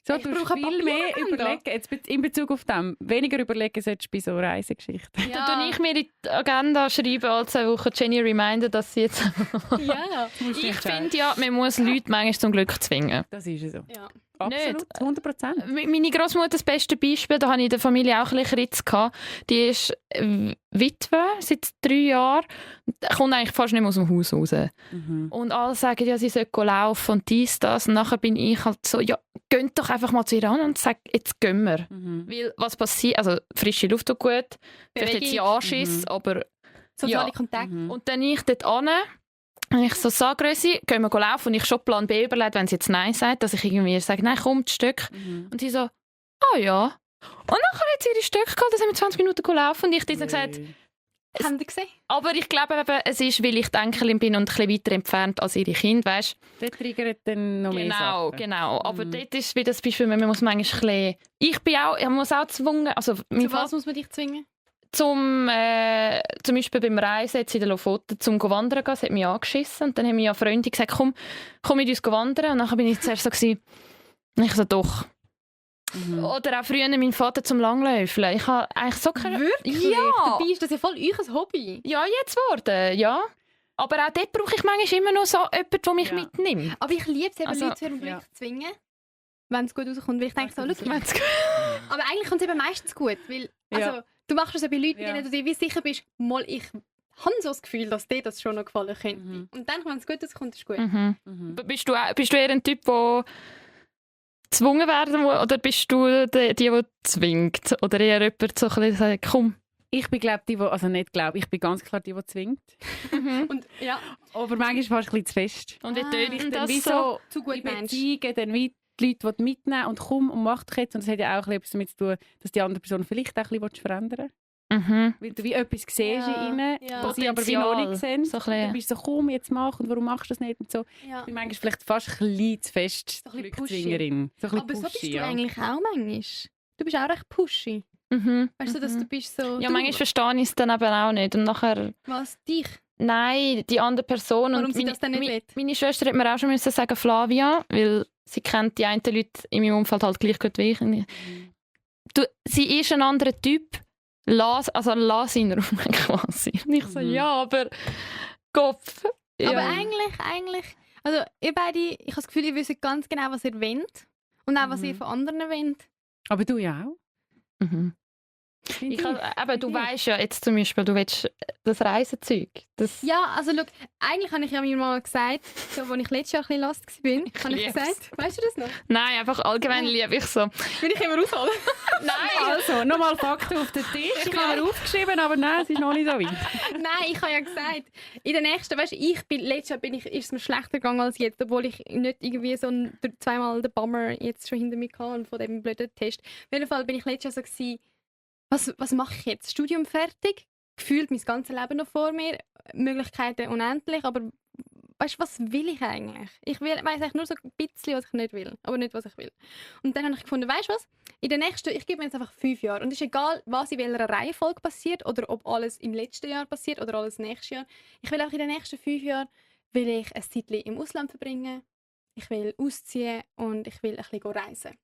So Ich tust brauche viel eine mehr Papieragenda. überlegen. Jetzt in Bezug auf dem. Weniger überlegen solltest du bei so Reisegeschichten. Dann tue ich mir in die Agenda schreiben, alle 2 Wochen Jenny reminden, dass sie jetzt... Ja. Ich finde ja, man muss Leute manchmal zum Glück zwingen. Das ist so. Ja. Absolut, 100%. Meine Großmutter, das beste Beispiel, da hatte ich in der Familie auch ein bisschen Kritz gehabt. Die ist Witwe seit 3 Jahren. Kommt eigentlich fast nicht mehr aus dem Haus raus. Und alle sagen, ja, sie soll laufen und dies, das. Und nachher bin ich halt so, ja, geht doch einfach mal zu ihr an und sag, jetzt gehen wir. Weil was passiert, also frische Luft tut gut, vielleicht jetzt ja Anschiss, aber Soziale ja. Kontakte. Und dann ich dort an. Und ich so, sag Grössi, gehen wir laufen. Und ich schon Plan B überlegt, wenn sie jetzt Nein sagt, dass ich irgendwie sage, nein, komm, das Stück. Und sie so, ja. Und nachher hat sie ihre Stöcke geholt, dann sind wir 20 Minuten gelaufen. Und ich habe gesagt, Haben Sie gesehen? aber ich glaube eben, es ist, weil ich die Enkelin bin und ein bisschen weiter entfernt als ihre Kinder, weißt Der triggert dann noch mehr Sachen. Genau. Aber dort ist wie das Beispiel, man muss manchmal ein bisschen... Ich muss auch zwingen. Also, Zu was muss man dich zwingen? zum Beispiel beim Reisen jetzt in der Lofoten zum wandern gehen, das hat mich angeschissen. Und dann haben mir Freunde gesagt, komm mit uns wandern. Und dann bin ich zuerst so gewesen, und ich so, doch. Oder auch früher mein Vater zum Langläufeln. Ich habe eigentlich so keine... Wirklich? Ja. Dabei ist das ja voll euer Hobby. Ja, jetzt geworden, ja. Aber auch dort brauche ich manchmal immer noch so jemanden, der mich mitnimmt. Aber ich liebe es eben, Also, Leute zu ihrem Glück zu zwingen. Wenn es gut rauskommt. Weil ich denke so, schau, Wenn's gut- aber eigentlich kommt es eben meistens gut. Weil, also, du machst es ja bei Leuten, bei denen du dir wie sicher bist, mal ich habe so das Gefühl, dass dir das schon noch gefallen könnte. Und dann, wenn es gut kommt, ist es gut. Bist du eher ein Typ, der gezwungen werden muss, oder bist du die zwingt? Oder eher jemand, so ein bisschen sagt, komm? Ich bin, glaube ich, also nicht glaube, ich bin ganz klar die zwingt. Und, ja. Aber manchmal fast ein bisschen zu fest. Und wie tönt Dann das wie so? Zu gut die Mensch. Beziehungen, dann wie die Leute die mitnehmen und komm und mach doch jetzt. Und das hat ja auch etwas damit zu tun, dass die andere Person vielleicht auch ein bisschen verändern will. Weil du wie etwas siehst Ja, in ihnen, ja. was sie aber wie noch nicht sehen. So ein Dann bisschen. bist du so, komm, jetzt mach und warum machst du das nicht? Und so. Ja. Ich bin manchmal vielleicht fast ein bisschen zu fest So ein bisschen Glückszwingerin. So ein bisschen Aber so bist pushy, du ja. eigentlich auch manchmal. Du bist auch recht pushy. Weißt du, dass du bist so... Ja, du, manchmal verstehe ich es dann eben auch nicht. Und nachher, Was? Dich? nein, die andere Person. Warum und sie das dann nicht will? meine Schwester hat mir auch schon müssen sagen, Flavia, weil sie kennt die einen Leute in meinem Umfeld halt gleich gut wie ich. Sie ist ein anderer Typ. Lass ihn in Ruhe quasi. Und ich so, ja, aber Kopf. Ja. Aber eigentlich... Also ihr beide, ich habe das Gefühl, ihr wisst ganz genau, was ihr wollt. Und auch, was ihr von anderen wollt. Aber du ja auch. Aber du weißt ja jetzt zum Beispiel, du willst das Reisezeug. Das Ja, also schau, eigentlich habe ich ja mir mal gesagt, so, als ich letztes Jahr ein bisschen lost war, habe ich lieb's. gesagt, weißt du das noch? Nein, einfach allgemein liebe ich so. Will ich immer rausholen? Also, nochmal Fakten auf den Tisch. Ich habe mir aufgeschrieben, aber nein, es ist noch nicht so weit. Nein, ich habe ja gesagt, in der nächsten, weißt du, letztes Jahr ist es mir schlechter gegangen als jetzt, obwohl ich nicht irgendwie so zweimal den Bummer jetzt schon hinter mir hatte von dem blöden Test. Auf jeden Fall bin ich letztes Jahr so gewesen, was mache ich jetzt? Studium fertig, gefühlt mein ganzes Leben noch vor mir, Möglichkeiten unendlich, aber weißt du, was will ich eigentlich? Ich weiss eigentlich nur so ein bisschen, was ich nicht will, aber nicht, was ich will. Und dann habe ich gefunden, weißt du was? Ich gebe mir jetzt einfach 5 Jahre und es ist egal, was in welcher Reihenfolge passiert oder ob alles im letzten Jahr passiert oder alles nächstes Jahr. Ich will auch in den nächsten 5 Jahren will ich ein Zeitchen im Ausland verbringen, ich will ausziehen und ich will ein bisschen reisen.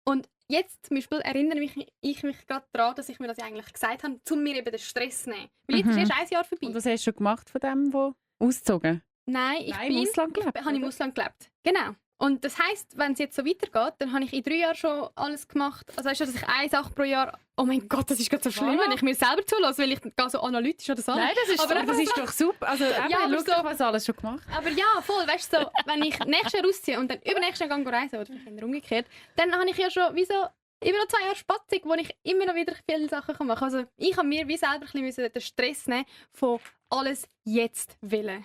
Und jetzt zum Beispiel erinnere ich mich gerade daran, dass ich mir das eigentlich gesagt habe, um mir eben den Stress zu nehmen. Weil jetzt ist erst 1 Jahr vorbei. Und was hast du schon gemacht von dem, wo ausgezogen? Nein, ich Im Ausland gelebt, habe im oder? Ausland gelebt. Genau. Und das heisst, wenn es jetzt so weitergeht, dann habe ich in 3 Jahren schon alles gemacht. Also weißt du, dass ich eine Sache pro Jahr... Oh mein Gott, das ist gerade so schlimm, wenn ich mir selber zulasse, weil ich gehe so analytisch oder so. Nein, aber das ist doch super. Also aber schau doch, was alles schon gemacht. Aber ja, voll, weißt du, so, wenn ich nächstes Jahr ausziehe und dann übernächstes Jahr reisen oder vielleicht umgekehrt, dann habe ich ja schon wie so immer noch 2 Jahre Spatzig, wo ich immer noch wieder viele Sachen machen kann. Also ich habe mir wie selber ein bisschen den Stress nehmen von alles jetzt wollen.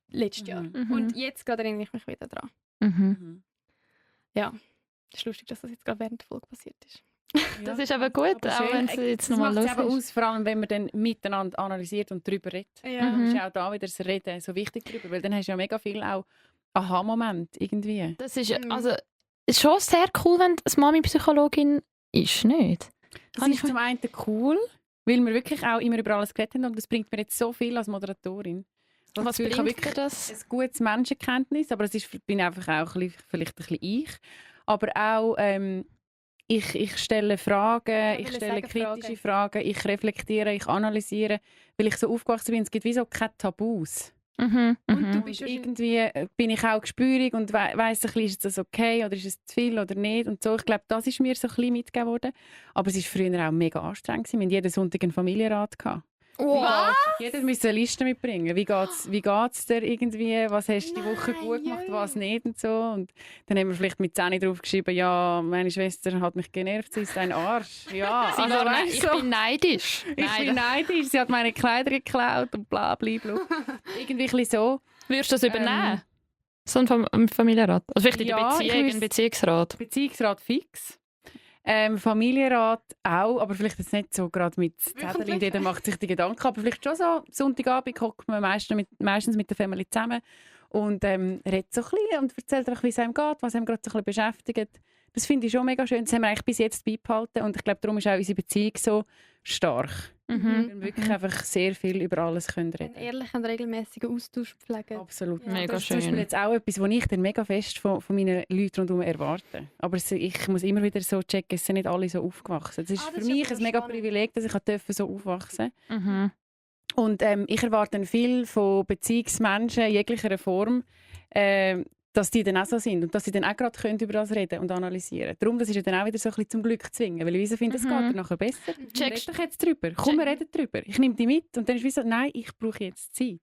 Letztes Jahr. Und jetzt gerade erinnere ich mich wieder dran. Ja, es ist lustig, dass das jetzt gerade während der Folge passiert ist. Das ist aber gut, Aber auch schön. wenn es jetzt Das nochmal macht los es eben ist. aus, vor allem wenn man dann miteinander analysiert und darüber redet. Ja. Ist auch da wieder das Reden so wichtig darüber, weil dann hast du ja mega viel auch Aha-Moment irgendwie. Das ist also ist schon sehr cool, wenn es Mami-Psychologin ist, nicht? Das ist zum einen cool, weil wir wirklich auch immer über alles geredet haben und das bringt mir jetzt so viel als Moderatorin. Was ich habe bringt dir wirklich das? ein gutes Menschenkenntnis, aber es ist, bin einfach auch vielleicht ein bisschen ich. Aber auch ich stelle Fragen, ich stelle kritische Fragen, ich reflektiere, ich analysiere, weil ich so aufgewachsen bin. Es gibt wie so keine Tabus. Und du Und bist irgendwie bin ich auch gespürig und weiss ein bisschen, ist das okay oder ist es zu viel oder nicht und so. Ich glaube, das ist mir so ein bisschen mitgegeben worden. Aber es war früher auch mega anstrengend. Wir hatten jeden Sonntag einen Familienrat gehabt. Was? Jeder musste eine Liste mitbringen. Wie geht's dir irgendwie? Was hast du die Woche gut gemacht, was nicht und so. Und dann haben wir vielleicht mit 10 draufgeschrieben, ja, meine Schwester hat mich genervt, sie ist ein Arsch. Ja, also, Ich bin neidisch. ich bin neidisch, sie hat meine Kleider geklaut und bla bla bla. Irgendwie ein bisschen so. Würdest du das übernehmen? So ein Familienrat? Also vielleicht in der Ja, Beziehung, ein Beziehungsrat? Beziehungsrat fix. Familienrat auch, aber vielleicht jetzt nicht so gerade mit Zetteln, jeder macht sich die Gedanken, aber vielleicht schon so, Sonntagabend hockt man meistens mit der Familie zusammen und redet so ein bisschen und erzählt einfach, wie es einem geht, was einem gerade so ein bisschen beschäftigt. Das finde ich schon mega schön, das haben wir eigentlich bis jetzt beibehalten und ich glaube, darum ist auch unsere Beziehung so stark. Weil wir wirklich einfach sehr viel über alles reden können. Einen ehrlichen und regelmäßigen Austausch pflegen. Absolut. Ja. Mega Das ist zum schön. Beispiel jetzt auch etwas, was ich dann mega fest von meinen Leuten rundherum erwarte. Aber ich muss immer wieder so checken, es sind nicht alle so aufgewachsen. Das ist Das für ist mich aber ein mega spannend. Privileg, dass ich so aufwachsen durfte. Mhm. Und ich erwarte dann viel von Beziehungsmenschen jeglicher Form, dass die dann auch so sind und dass sie dann auch gerade über das reden und analysieren. Darum, das ist ja dann auch wieder so ein bisschen zum Glück zwingen, weil ich finde, es geht dir nachher besser. Red doch jetzt drüber. Komm, wir reden drüber. Ich nehme die mit und dann ist wie so, nein, ich brauche jetzt Zeit.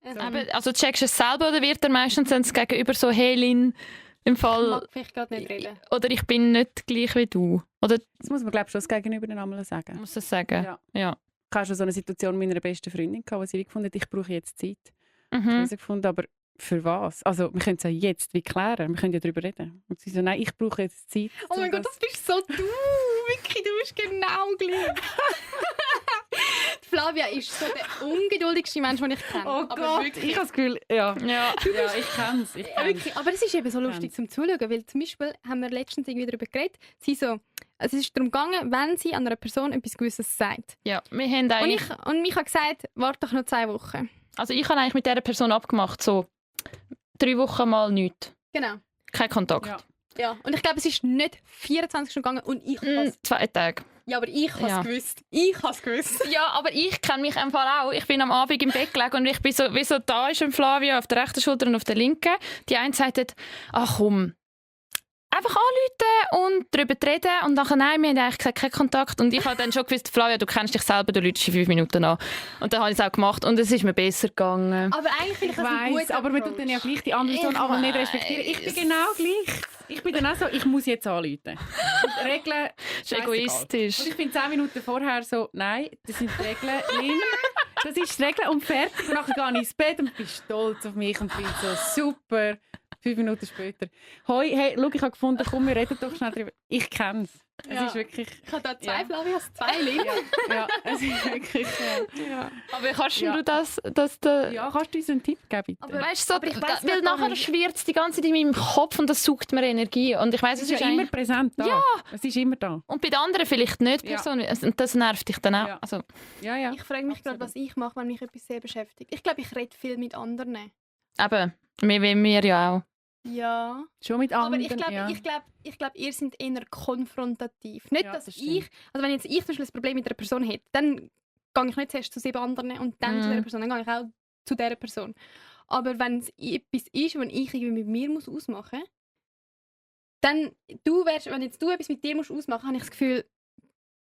Also checkst du es selber oder wird er meistens dann gegenüber so, hey Lin, im Fall... Ich mag vielleicht gerade nicht reden. Oder ich bin nicht gleich wie du. Oder Das muss man, glaube ich, schon das Gegenüber dann einmal sagen. muss das sagen? Ja. Ich habe schon so eine Situation mit meiner besten Freundin gehabt, wo sie gefunden hat, ich brauche jetzt Zeit. Ich Mhm. habe gefunden, aber für was? Also, wir können es ja jetzt wie klären, wir können ja darüber reden. Und sie so, nein, ich brauche jetzt Zeit. Oh mein Gott, das bist so du! Wirklich, du bist genau gleich. Die Flavia ist so der ungeduldigste Mensch, den ich kenne. Oh Aber Gott, wirklich. ich habe das Gefühl, ja, Ja. ich kenne es. Wirklich. Aber es ist eben so lustig zum Zuschauen, weil zum Beispiel haben wir letztens irgendwie darüber geredet, es ist darum gegangen, wenn sie an einer Person etwas Gewisses sagt. Ja, wir haben eigentlich... Und mich hat gesagt, warte doch noch 2 Wochen. Also ich habe eigentlich mit dieser Person abgemacht, so 3 Wochen mal nichts. Genau. Kein Kontakt. Ja. Ja. Und ich glaube, es ist nicht 24 Stunden gegangen und ich has 2 Tage. Ja, aber ich habe es Ja. gewusst. Ich habe es gewusst. Ja, aber ich kenne mich einfach auch. Ich bin am Abend im Bett gelegen und ich bin so, wie so da ist ein Flavia auf der rechten Schulter und auf der linken. Die eine sagt, ach komm, einfach anrufen und darüber reden. Und dann, nein, wir haben eigentlich gesagt, keinen Kontakt. Und ich habe dann schon gewusst, Flavia, du kennst dich selber, du rufst in 5 Minuten an. Und dann habe ich es auch gemacht und es ist mir besser gegangen. Aber eigentlich finde ich das ein weiss, guter aber man tut dann ja gleich die andere Person aber nicht respektieren. Ich bin genau gleich. Ich bin dann auch so, ich muss jetzt anrufen. Und Regeln, Das ist egoistisch. Und ich bin 10 Minuten vorher so, nein, das sind die Regeln. Lin, das ist die Regel und fertig. Und dann gehe ich ins Bett und bin stolz auf mich und bin so, super. 5 Minuten später. Hoi, hey, schau, ich habe gefunden, komm, wir reden doch schnell drüber. Ich kenne es. Es Ja. ist wirklich... Ich habe da 2 Ja. Flavias, 2 Lin. Ja, es ist wirklich... Ja. Aber kannst Ja. du das Ja, kannst du uns einen Tipp geben, bitte? Aber weißt du, so, Aber ich weiss weil nicht, warum nachher ich- schwirrt es die ganze Zeit in meinem Kopf und das saugt mir Energie. Und ich weiss, es es ist ja immer präsent da. Ja. Es ist immer da. Und bei den anderen vielleicht nicht. Ja. Und das nervt dich dann auch. Ja. Also, Ja, ja. Ich frage mich gerade, was ich mache, wenn mich etwas sehr beschäftigt. Ich glaube, ich rede viel mit anderen. eben, wir ja auch. Ja. Schon mit Aber anderen. ich glaube, ja. ich glaube, ihr seid eher konfrontativ. Nicht, Ja, dass das stimmt. ich, also wenn jetzt ich zum Beispiel ein Problem mit einer Person hätte, dann gehe ich nicht zuerst zu 7 anderen und dann zu Mhm. dieser Person, dann gehe ich auch zu dieser Person. Aber wenn es etwas ist, was ich irgendwie mit mir muss ausmachen muss, dann, wenn jetzt du etwas mit dir musst ausmachen, habe ich das Gefühl,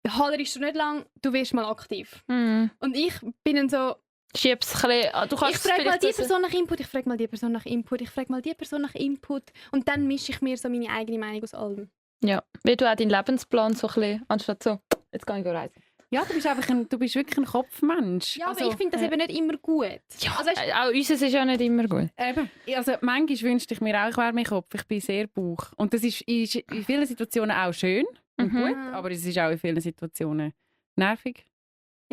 hallerst du nicht lang, du wirst mal aktiv. Und ich bin dann so, Schieb's ein bisschen. Du kannst ich frage mal vielleicht die das- Person nach Input, ich frage mal die Person nach Input, ich frage mal die Person nach Input und dann mische ich mir so meine eigene Meinung aus allem. Ja, wie du auch deinen Lebensplan so ein bisschen, anstatt so, jetzt kann ich reisen. Ja, du bist einfach du bist wirklich ein Kopfmensch. Ja, aber ich finde das eben nicht immer gut. Ja, Also, weisst, auch unseres ist ja nicht immer gut. Eben. Also manchmal wünschte ich mir auch, ich wäre mein Kopf. Ich bin sehr Bauch. Und das ist in vielen Situationen auch schön und Mhm. gut, aber es ist auch in vielen Situationen nervig.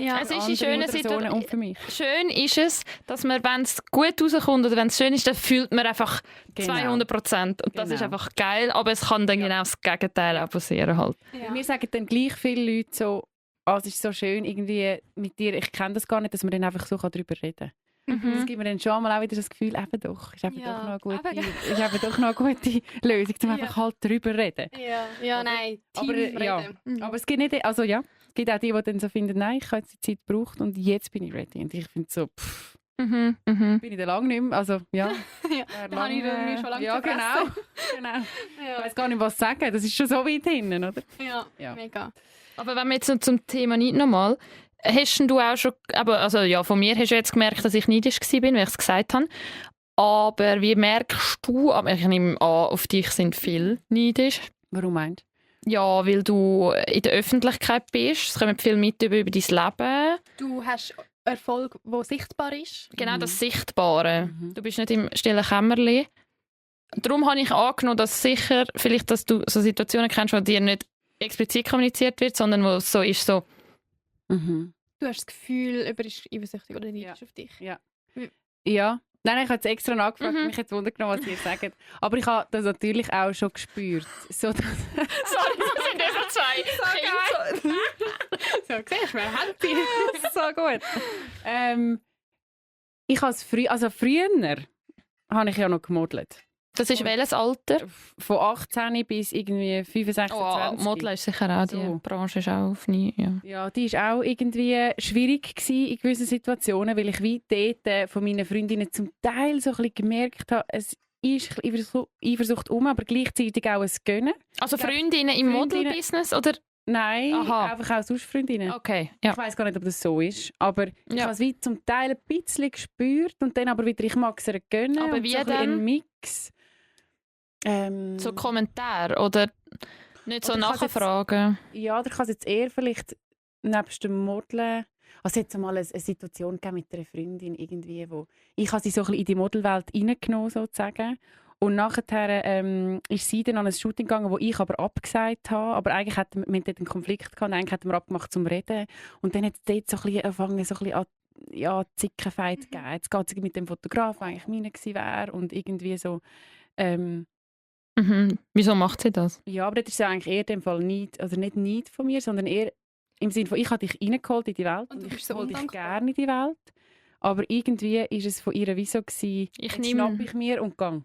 ja, Es ist in Andere schönen Personen Situationen. und für mich. Schön ist es, dass man, wenn es gut rauskommt oder wenn es schön ist, dann fühlt man einfach Genau. 200%. Und das ist Genau. einfach geil, aber es kann dann genau das Gegenteil auch passieren. Halt. ja. Mir sagen dann gleich viele Leute so, es ist so schön irgendwie mit dir, ich kenne das gar nicht, dass man dann einfach so darüber reden kann. Das gibt mir dann schon mal auch wieder das Gefühl, eben doch, ist eben Ja, doch noch eine gute, eben. ist eben doch noch eine gute Lösung, um Ja. einfach halt darüber reden. Ja, nein, Aber, Team ja. reden. Mhm. Aber es gibt nicht, also ja, es gibt auch die dann so finden, nein, ich habe jetzt die Zeit gebraucht und jetzt bin ich ready. Und ich finde so, bin ich da lange nicht mehr, also ja. Ja, da habe ich mir schon lange Ja, genau. vergessen. genau. Ich Ja. weiß gar nicht, was sagen, das ist schon so weit hinten, oder? Ja, Ja. mega. Aber wenn wir jetzt noch zum Thema nicht nochmal, hast du auch schon, aber, also ja, von mir hast du jetzt gemerkt, dass ich neidisch war, weil ich es gesagt habe. Aber wie merkst du, aber ich nehme an, auf dich sind viele neidisch. Warum meinst Ja, weil du in der Öffentlichkeit bist. Es kommt viel mit über dein Leben. Du hast Erfolg, der sichtbar ist. Genau, das Sichtbare. Mhm. Du bist nicht im stillen Kämmerlein. Darum habe ich angenommen, dass sicher, vielleicht, dass du so Situationen kennst, wo dir nicht explizit kommuniziert wird, sondern wo es so ist, so, Mhm. Du hast das Gefühl, jemand ist eifersüchtig oder neidisch Ja. auf dich. Ja. Nein, ich habe jetzt extra nachgefragt, Mhm. mich jetzt wundern, was ihr sagt. Aber ich habe das natürlich auch schon gespürt. So, dass sorry, das sind diese zwei Kinder. So, siehst du, wer hat die? so gut. Ich habe früher habe ich ja noch gemodelt. Das ist welches Alter? Von 18 bis irgendwie 25, Oh, 20. Model ist sicher auch, die So. Branche ist auch auf nie. Ja. Ja, die war auch irgendwie schwierig gewesen in gewissen Situationen, weil ich wie dort von meinen Freundinnen zum Teil so ein bisschen gemerkt habe, ist ein bisschen Eifersucht aber gleichzeitig auch ein Gönnen. Also Freundinnen im Model-Business, oder? Nein, einfach auch sonst Freundinnen. Okay, ja. Ich weiss gar nicht, ob das so ist, aber ich habe es wie zum Teil ein bisschen gespürt und dann aber wieder, ich mag es ihr gönnen. Aber und wie so dann? Ein Mix. So Kommentar oder nicht so nachfragen? Ja, da kann es jetzt eher vielleicht nebst dem Modeln. Also jetzt einmal eine Situation gegeben mit einer Freundin irgendwie, wo ich habe sie so ein bisschen in die Modelwelt reingenommen sozusagen. Und nachher ist sie dann an ein Shooting gegangen, wo ich aber abgesagt habe. Aber eigentlich hatten wir dort einen Konflikt gehabt. Eigentlich hatten wir abgemacht zum Reden. Und dann hat es dort so ein bisschen angefangen, so ein bisschen an Zickenfight zu geben. Jetzt geht es mit dem Fotograf, der eigentlich meiner gewesen wäre. Und irgendwie so... Wieso macht sie das? Ja, aber das ist ja eigentlich eher in dem Fall nicht von mir, sondern eher im Sinne von, ich habe dich reingeholt in die Welt und ich hole dich gerne in die Welt. Aber irgendwie war es von ihr wie so gewesen, jetzt schnappe ich mir und gehe.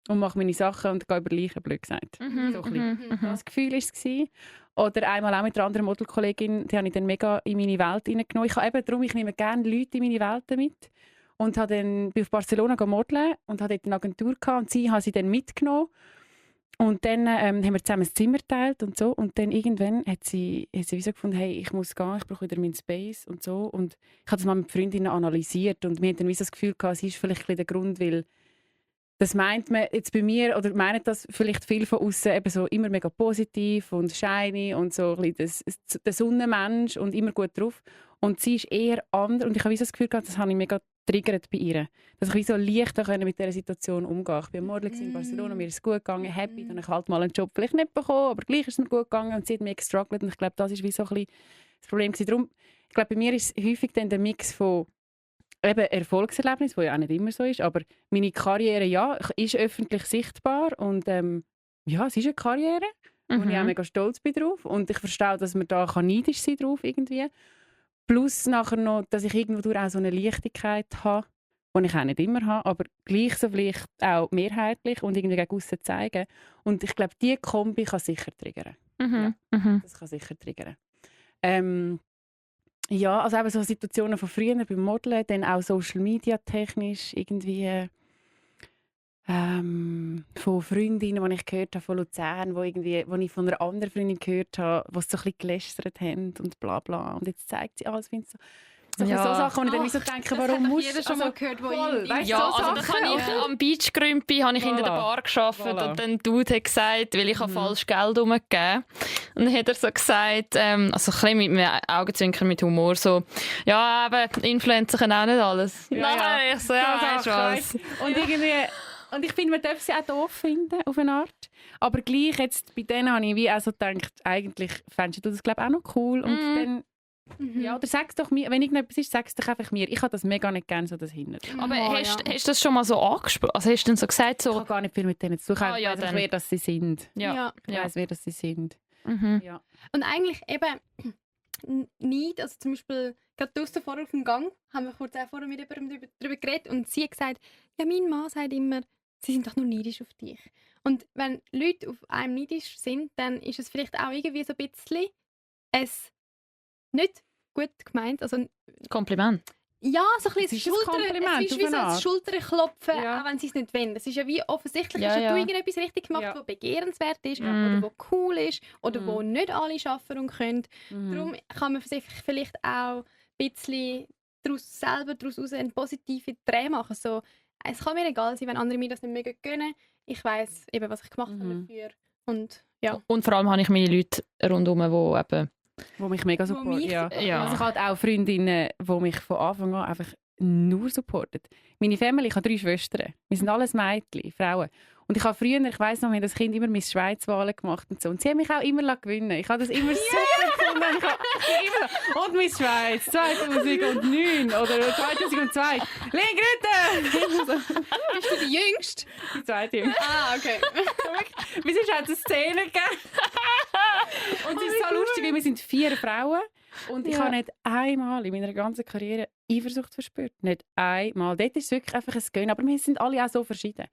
Und mache meine Sachen und gehe über Leichen, blöd gesagt. So ein bisschen. Das Gefühl war es. Oder einmal auch mit einer anderen Modelkollegin, die habe ich dann mega in meine Welt reingenommen. Ich nehme gerne Leute in meine Welt mit. Und bin auf Barcelona modeln und hatte dort eine Agentur gehabt, und sie hat sie dann mitgenommen. Und dann haben wir zusammen ein Zimmer geteilt und so. Und dann irgendwann hat sie wie so gefunden, hey, ich muss gehen, ich brauche wieder meinen Space und so. Und ich habe das mal mit Freundinnen analysiert und wir hatten dann wie so das Gefühl gehabt, sie ist vielleicht ein bisschen der Grund, weil das meint man jetzt bei mir, oder meinen das vielleicht viel von außen eben so immer mega positiv und shiny und so ein bisschen der Sonnenmensch und immer gut drauf. Und sie ist eher anders. Und ich habe wie so das Gefühl gehabt, das habe ich mega triggert bei ihr. Dass ich wie so leicht mit dieser Situation umgehen. Ich war am Morgen in Barcelona, mir ist es gut gegangen, happy. Dann habe ich halt mal einen Job vielleicht nicht bekommen, aber gleich ist es mir gut gegangen und sie hat mich gestruggelt. Und ich glaube, das ist wie so ein bisschen das Problem gewesen. Darum, ich glaube, bei mir ist es häufig dann der Mix von eben Erfolgserlebnis, was ja auch nicht immer so ist, aber meine Karriere, ja, ist öffentlich sichtbar und ja, es ist eine Karriere, wo ich auch mega stolz bin drauf und ich verstehe, dass man da neidisch sein drauf irgendwie. Plus nachher noch, dass ich irgendwo auch so eine Leichtigkeit habe, die ich auch nicht immer habe, aber gleich so vielleicht auch mehrheitlich und irgendwie gegen aussen zeigen. Und ich glaube, diese Kombi kann sicher triggern. Das kann sicher triggern. Ja, also eben so Situationen von früher beim Modeln, dann auch Social Media technisch irgendwie von Freundinnen, die ich gehört habe von Luzern, wo ich von einer anderen Freundin gehört habe, die so ein bisschen gelästert haben und bla bla. Und jetzt zeigt sie alles, finde so Sachen, wo ich dann wie so denke, warum muss jeder schon mal gehört, wo das habe ich am Beachgrümpi in der Bar gearbeitet und dann Dude hat gesagt, weil ich falsch Geld umgegeben. Und dann hat er so gesagt, also ein bisschen mit einem Augenzwinkern, mit Humor, so, ja, aber Influencer können auch nicht alles. Ja. Ich so, ja, weißt du was. Und ich finde, man darf sie auch doof finden, auf eine Art. Aber gleich, jetzt bei denen habe ich wie auch so gedacht, eigentlich fändest du das, glaube ich, auch noch cool. Und dann, ja, oder sag es doch mir, wenn irgendetwas ist, sag es doch einfach mir. Ich habe das mega nicht gerne, so das hinten. Aber hast du das schon mal so angesprochen? Also hast du dann so gesagt, so... Ich habe gar nicht viel mit denen zu tun. Ich weiß, wer das sie sind. Ja. Ich weiss, wer das sie sind. Ja. Und eigentlich eben nicht, also zum Beispiel gerade draussen vorher auf dem Gang haben wir kurz auch vorher mit jemandem darüber geredet und sie hat gesagt, ja, mein Mann sagt immer, sie sind doch nur neidisch auf dich. Und wenn Leute auf einem neidisch sind, dann ist es vielleicht auch irgendwie so ein bisschen nicht gut gemeint. Also, Kompliment. Ja, so ein bisschen Kompliment, es ist wie so ein Schulterklopfen, Ja. auch wenn sie es nicht wollen. Es ist ja wie offensichtlich, Ja, dass du irgendetwas richtig gemacht, Ja. was begehrenswert ist oder was cool ist oder wo nicht alle schaffen und können. Darum kann man sich vielleicht auch ein bisschen daraus einen positiven Dreh machen. So, es kann mir egal sein, wenn andere mir das nicht mehr gönnen. Ich weiss eben, was ich gemacht habe dafür. Und, ja. Und vor allem habe ich meine Leute rundherum, die eben... Wo mich mega supporten. Ja. Also ich habe auch Freundinnen, die mich von Anfang an einfach nur supporten. Meine Familie, ich habe 3 Schwestern. Wir sind alles Mädchen, Frauen. Und ich habe früher, ich weiss noch, wir haben das Kind immer Miss Schweiz-Wahlen gemacht und so. Und sie haben mich auch immer gewinnen. Ich habe das immer super gefunden. Und Miss Schweiz 2009 oder 2002. Grütte! Bist du die Jüngste? Die zweite Jüngste. Ah, okay. Bis jetzt hat es eine Szene gegeben. Und es ist so lustig, weil wir sind 4 Frauen. Und ich habe nicht einmal in meiner ganzen Karriere Eifersucht verspürt. Nicht einmal. Dort ist es wirklich einfach ein Gönnen. Aber wir sind alle auch so verschieden.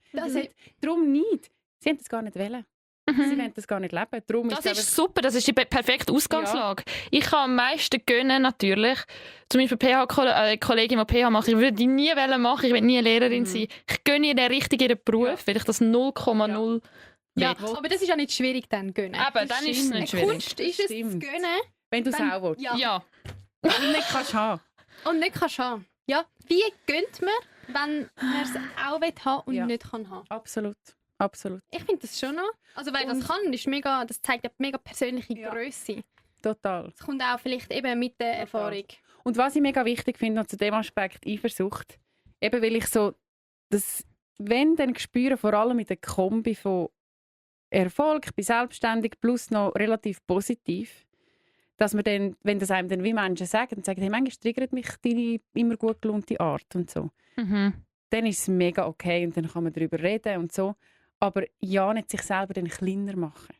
Darum nicht. Sie haben das gar nicht wollen. Sie wollen das gar nicht leben. Darum Das ist ist super, das ist die perfekte Ausgangslage. Ich kann am meisten gönnen, natürlich. Zum Beispiel Kollegin, die PH macht, ich würde die nie machen, ich will nie Lehrerin sein. Ich gönne ihr richtig ihren Beruf, weil ich das 0,0 Ja, aber das ist ja nicht schwierig, dann gönnen. Eben, dann ist es nicht schwierig. Kunst ist es zu gönnen. wenn du es auch willst. Ja. Und nicht kannst haben. Und nicht kannst haben. Ja, wie gönnt man, wenn man es auch haben und nicht kann haben? Absolut. Ich finde das schon noch. Also, weil das kann, ist mega, das zeigt eine mega persönliche Größe. Total. Das kommt auch vielleicht eben mit der Erfahrung. Und was ich mega wichtig finde, noch zu dem Aspekt Eifersucht, eben weil ich so, das, wenn dann spüre, vor allem mit der Kombi von Erfolg, ich bin selbstständig, plus noch relativ positiv, dass man dann, wenn das einem dann wie Menschen sagen, hey, manchmal triggert mich deine immer gut gelaunte Art und so. Dann ist es mega okay und dann kann man darüber reden und so. Aber ja, nicht sich selber dann kleiner machen.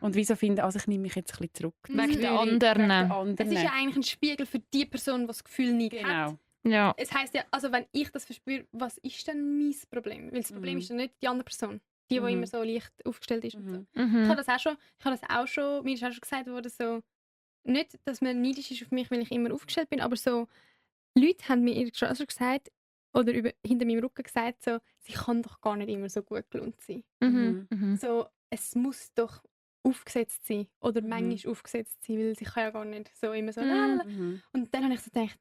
Und wieso finde ich, also ich nehme mich jetzt ein bisschen zurück. Wegen der anderen. Es ist ja eigentlich ein Spiegel für die Person, die das Gefühl nicht hat. Ja. Es heisst ja, also wenn ich das verspüre, was ist denn mein Problem? Weil das Problem ist ja nicht die andere Person, die immer so leicht aufgestellt ist. Und so. Ich habe das auch schon, mir ist auch schon gesagt worden, so, nicht, dass man neidisch ist auf mich, weil ich immer aufgestellt bin, aber so, Leute haben mir schon gesagt, oder hinter meinem Rücken gesagt, so, sie kann doch gar nicht immer so gut gelaunt sein. So, es muss doch aufgesetzt sein oder manchmal aufgesetzt sein, weil sie kann ja gar nicht so immer so Und dann habe ich so gedacht,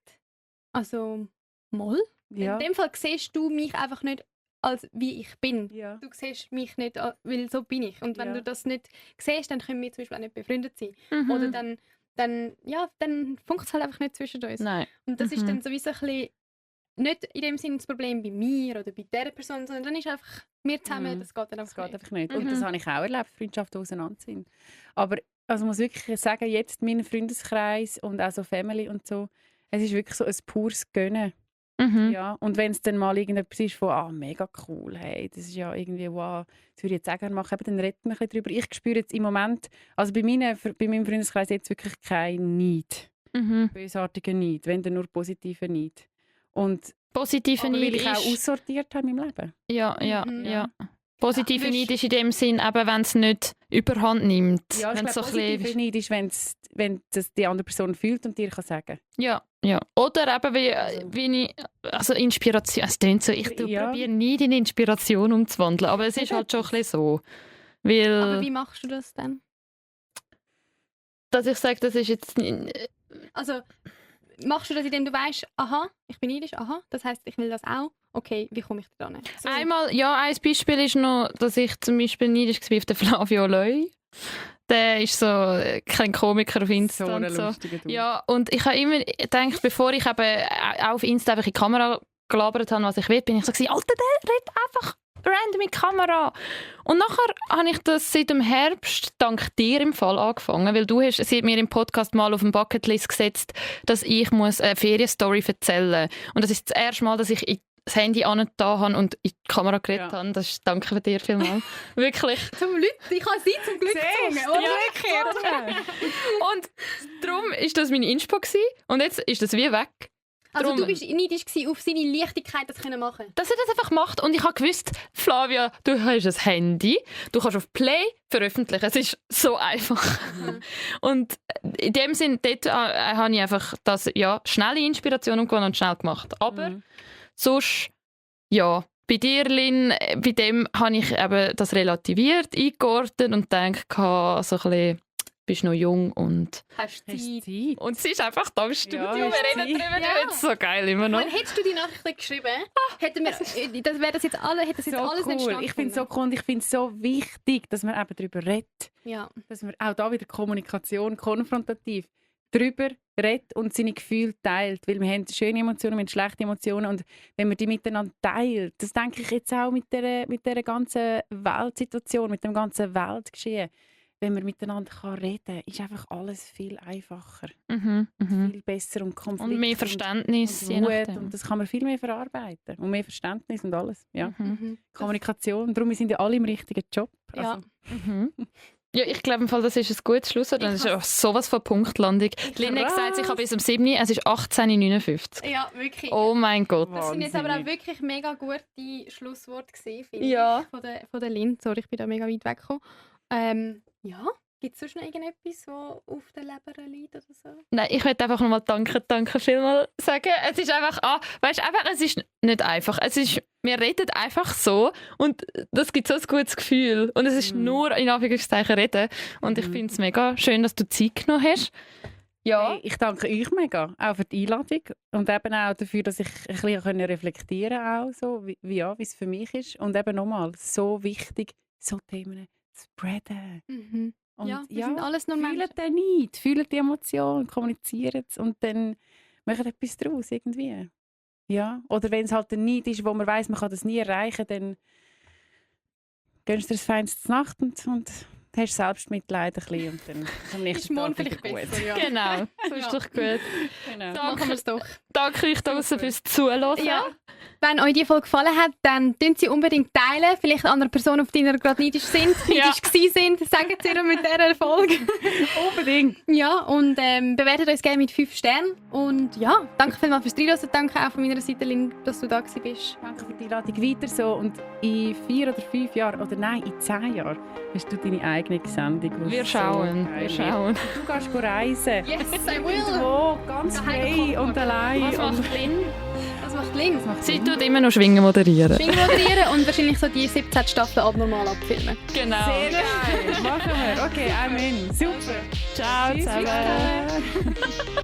also, mal? Ja. In dem Fall siehst du mich einfach nicht als wie ich bin. Ja. Du siehst mich nicht, weil so bin ich. Und wenn du das nicht siehst, dann können wir zum Beispiel auch nicht befreundet sein. Oder dann funkt es halt einfach nicht zwischen uns. Nein. Und das ist dann sowieso ein bisschen nicht in dem Sinne das Problem bei mir oder bei dieser Person, sondern dann ist einfach wir zusammen, das geht dann einfach nicht. Und das habe ich auch erlebt, Freundschaften auseinander sind. Aber also muss wirklich sagen, jetzt mein Freundeskreis und auch so Family und so, es ist wirklich so ein pures Gönnen. Ja, und wenn es dann mal irgendetwas ist von mega cool, hey, das ist ja irgendwie wow, das würde ich jetzt auch gerne machen, dann reden wir ein bisschen drüber. Ich spüre jetzt im Moment, also bei meinem Freundeskreis jetzt wirklich kein Neid, bösartiger Neid, wenn dann nur positiver Neid. Und positive Neid weil ich auch ist... aussortiert habe in meinem Leben. Ja. Positive Neid ist in dem Sinn, eben, wenn es nicht überhand nimmt. Ja, ich glaube, positive Neid ist, wenn das die andere Person fühlt und dir kann sagen. Ja. Oder eben wie Inspiration. Es klingt so, ich probiere Neid in Inspiration umzuwandeln, aber es ist halt schon ein bisschen so. Weil, aber wie machst du das denn? Dass ich sage, das ist jetzt... Also... Machst du das, indem du weißt, aha, ich bin neidisch, aha, das heisst, ich will das auch. Okay, wie komme ich da hin? So. Einmal, ein Beispiel ist noch, dass ich zum Beispiel neidisch war auf den Flavio Leu. Der ist so kein Komiker auf Insta so und so. Dude. Ja, und ich habe immer gedacht, bevor ich eben auch auf Insta einfach in die Kamera gelabert habe, was ich will, bin ich so gewesen, Alter, der redet einfach random in die Kamera. Und nachher habe ich das seit dem Herbst dank dir im Fall angefangen, weil sie hat mir im Podcast mal auf den Bucketlist gesetzt, dass ich eine Ferienstory erzählen muss. Und das ist das erste Mal, dass ich das Handy angetan habe und in die Kamera geredet habe. Das ist, danke dir vielmals. Wirklich. Ich habe sie zum Glück gezwungen. Und darum war das meine Inspo gewesen. Und jetzt ist das wie weg. Also du bist neidisch auf seine Leichtigkeit, das zu machen? Dass er das einfach macht. Und ich habe gewusst, Flavia, du hast ein Handy, du kannst auf Play veröffentlichen. Es ist so einfach. Und in dem Sinne, dort habe ich einfach das, schnelle Inspiration umgegangen und schnell gemacht. Aber sonst, bei dir, Lynn, bei dem habe ich eben das relativiert, eingeordnet und gedacht, so ein bisschen, bist noch jung und hast Zeit. Und sie ist einfach da im Studio. Wir reden darüber. Ja. Das ist so geil immer noch. Und hättest du die Nachricht geschrieben, hätte das jetzt alles cool. entstanden. Ich finde es so cool und ich finde es so wichtig, dass man eben darüber redet. Ja. Dass man auch da wieder Kommunikation, konfrontativ darüber redet und seine Gefühle teilt. Weil wir haben schöne Emotionen, wir haben schlechte Emotionen und wenn man die miteinander teilt, das denke ich jetzt auch mit der ganzen Weltsituation, mit dem ganzen Weltgeschehen. Wenn man miteinander reden kann, ist einfach alles viel einfacher. Viel besser und Konflikt. Und mehr Verständnis. Und Wut, und das kann man viel mehr verarbeiten. Und mehr Verständnis und alles. Ja. Kommunikation. Darum sind ja alle im richtigen Job. Also. Ja, ich glaube, im Fall, das ist ein gutes Schlusswort. Das ist auch sowas von Punktlandung. Lynn hat gesagt, ich habe bis um 7 Uhr, es ist 18:59. Ja, wirklich. Oh mein Gott. Das sind jetzt aber auch wirklich mega gute Schlussworte gewesen, finde Ja. ich, von der Lynn. Sorry, ich bin da mega weit weggekommen. Ja, gibt es sonst noch irgendetwas, das auf der Leber liegt oder so? Nein, ich möchte einfach nochmal danke vielmals sagen. Es ist einfach, es ist nicht einfach. Wir reden einfach so und das gibt so ein gutes Gefühl. Und es ist nur in Anführungszeichen reden. Und ich finde es mega schön, dass du Zeit genommen hast. Ja. Hey, ich danke euch mega, auch für die Einladung und eben auch dafür, dass ich ein bisschen reflektieren konnte, so, wie es für mich ist. Und eben nochmal, so wichtig, so Themen zu spreaden. Mhm. Und Ja, wir sind alles nur Menschen. Fühlt den Neid, fühlt die Emotion, kommuniziert es und dann macht etwas daraus irgendwie. Ja, oder wenn es halt ein Neid ist, wo man weiss, man kann das nie erreichen, dann gönnst du dir das Feinste Nacht und hast Selbstmitleid ein bisschen und dann am nächsten Tag vielleicht wieder gut. besser, ja. Genau, das ist doch gut. Genau. Machen wir es doch. Danke euch draussen fürs Zuhören. Ja. Wenn euch die Folge gefallen hat, dann teilt sie unbedingt teilen. Vielleicht andere Personen, auf die ihr gerade neidisch gewesen sind, sagen sie ihr mit dieser Folge. Unbedingt. Ja, und bewertet uns gerne mit 5 Sternen. Und ja, danke vielmals fürs Reinhören. Danke auch von meiner Seite, Lynn, dass du da gewesen bist. Danke für die Einladung. Weiter so. Und in 4 oder 5 Jahren, oder nein, in 10 Jahren, hast du deine eigene Sendung. Wir schauen. Du gehst reisen. Yes, I will. Wo? Ganz frei und allein. Was macht Lynn? Das macht Lynn. Sie tut immer noch Schwingen moderieren. Schwingen moderieren und wahrscheinlich so die 17 Staffeln abnormal abfilmen. Genau. Sehr geil. Machen wir. Okay, Amen. Super. Ciao Tschüss, zusammen. Victor.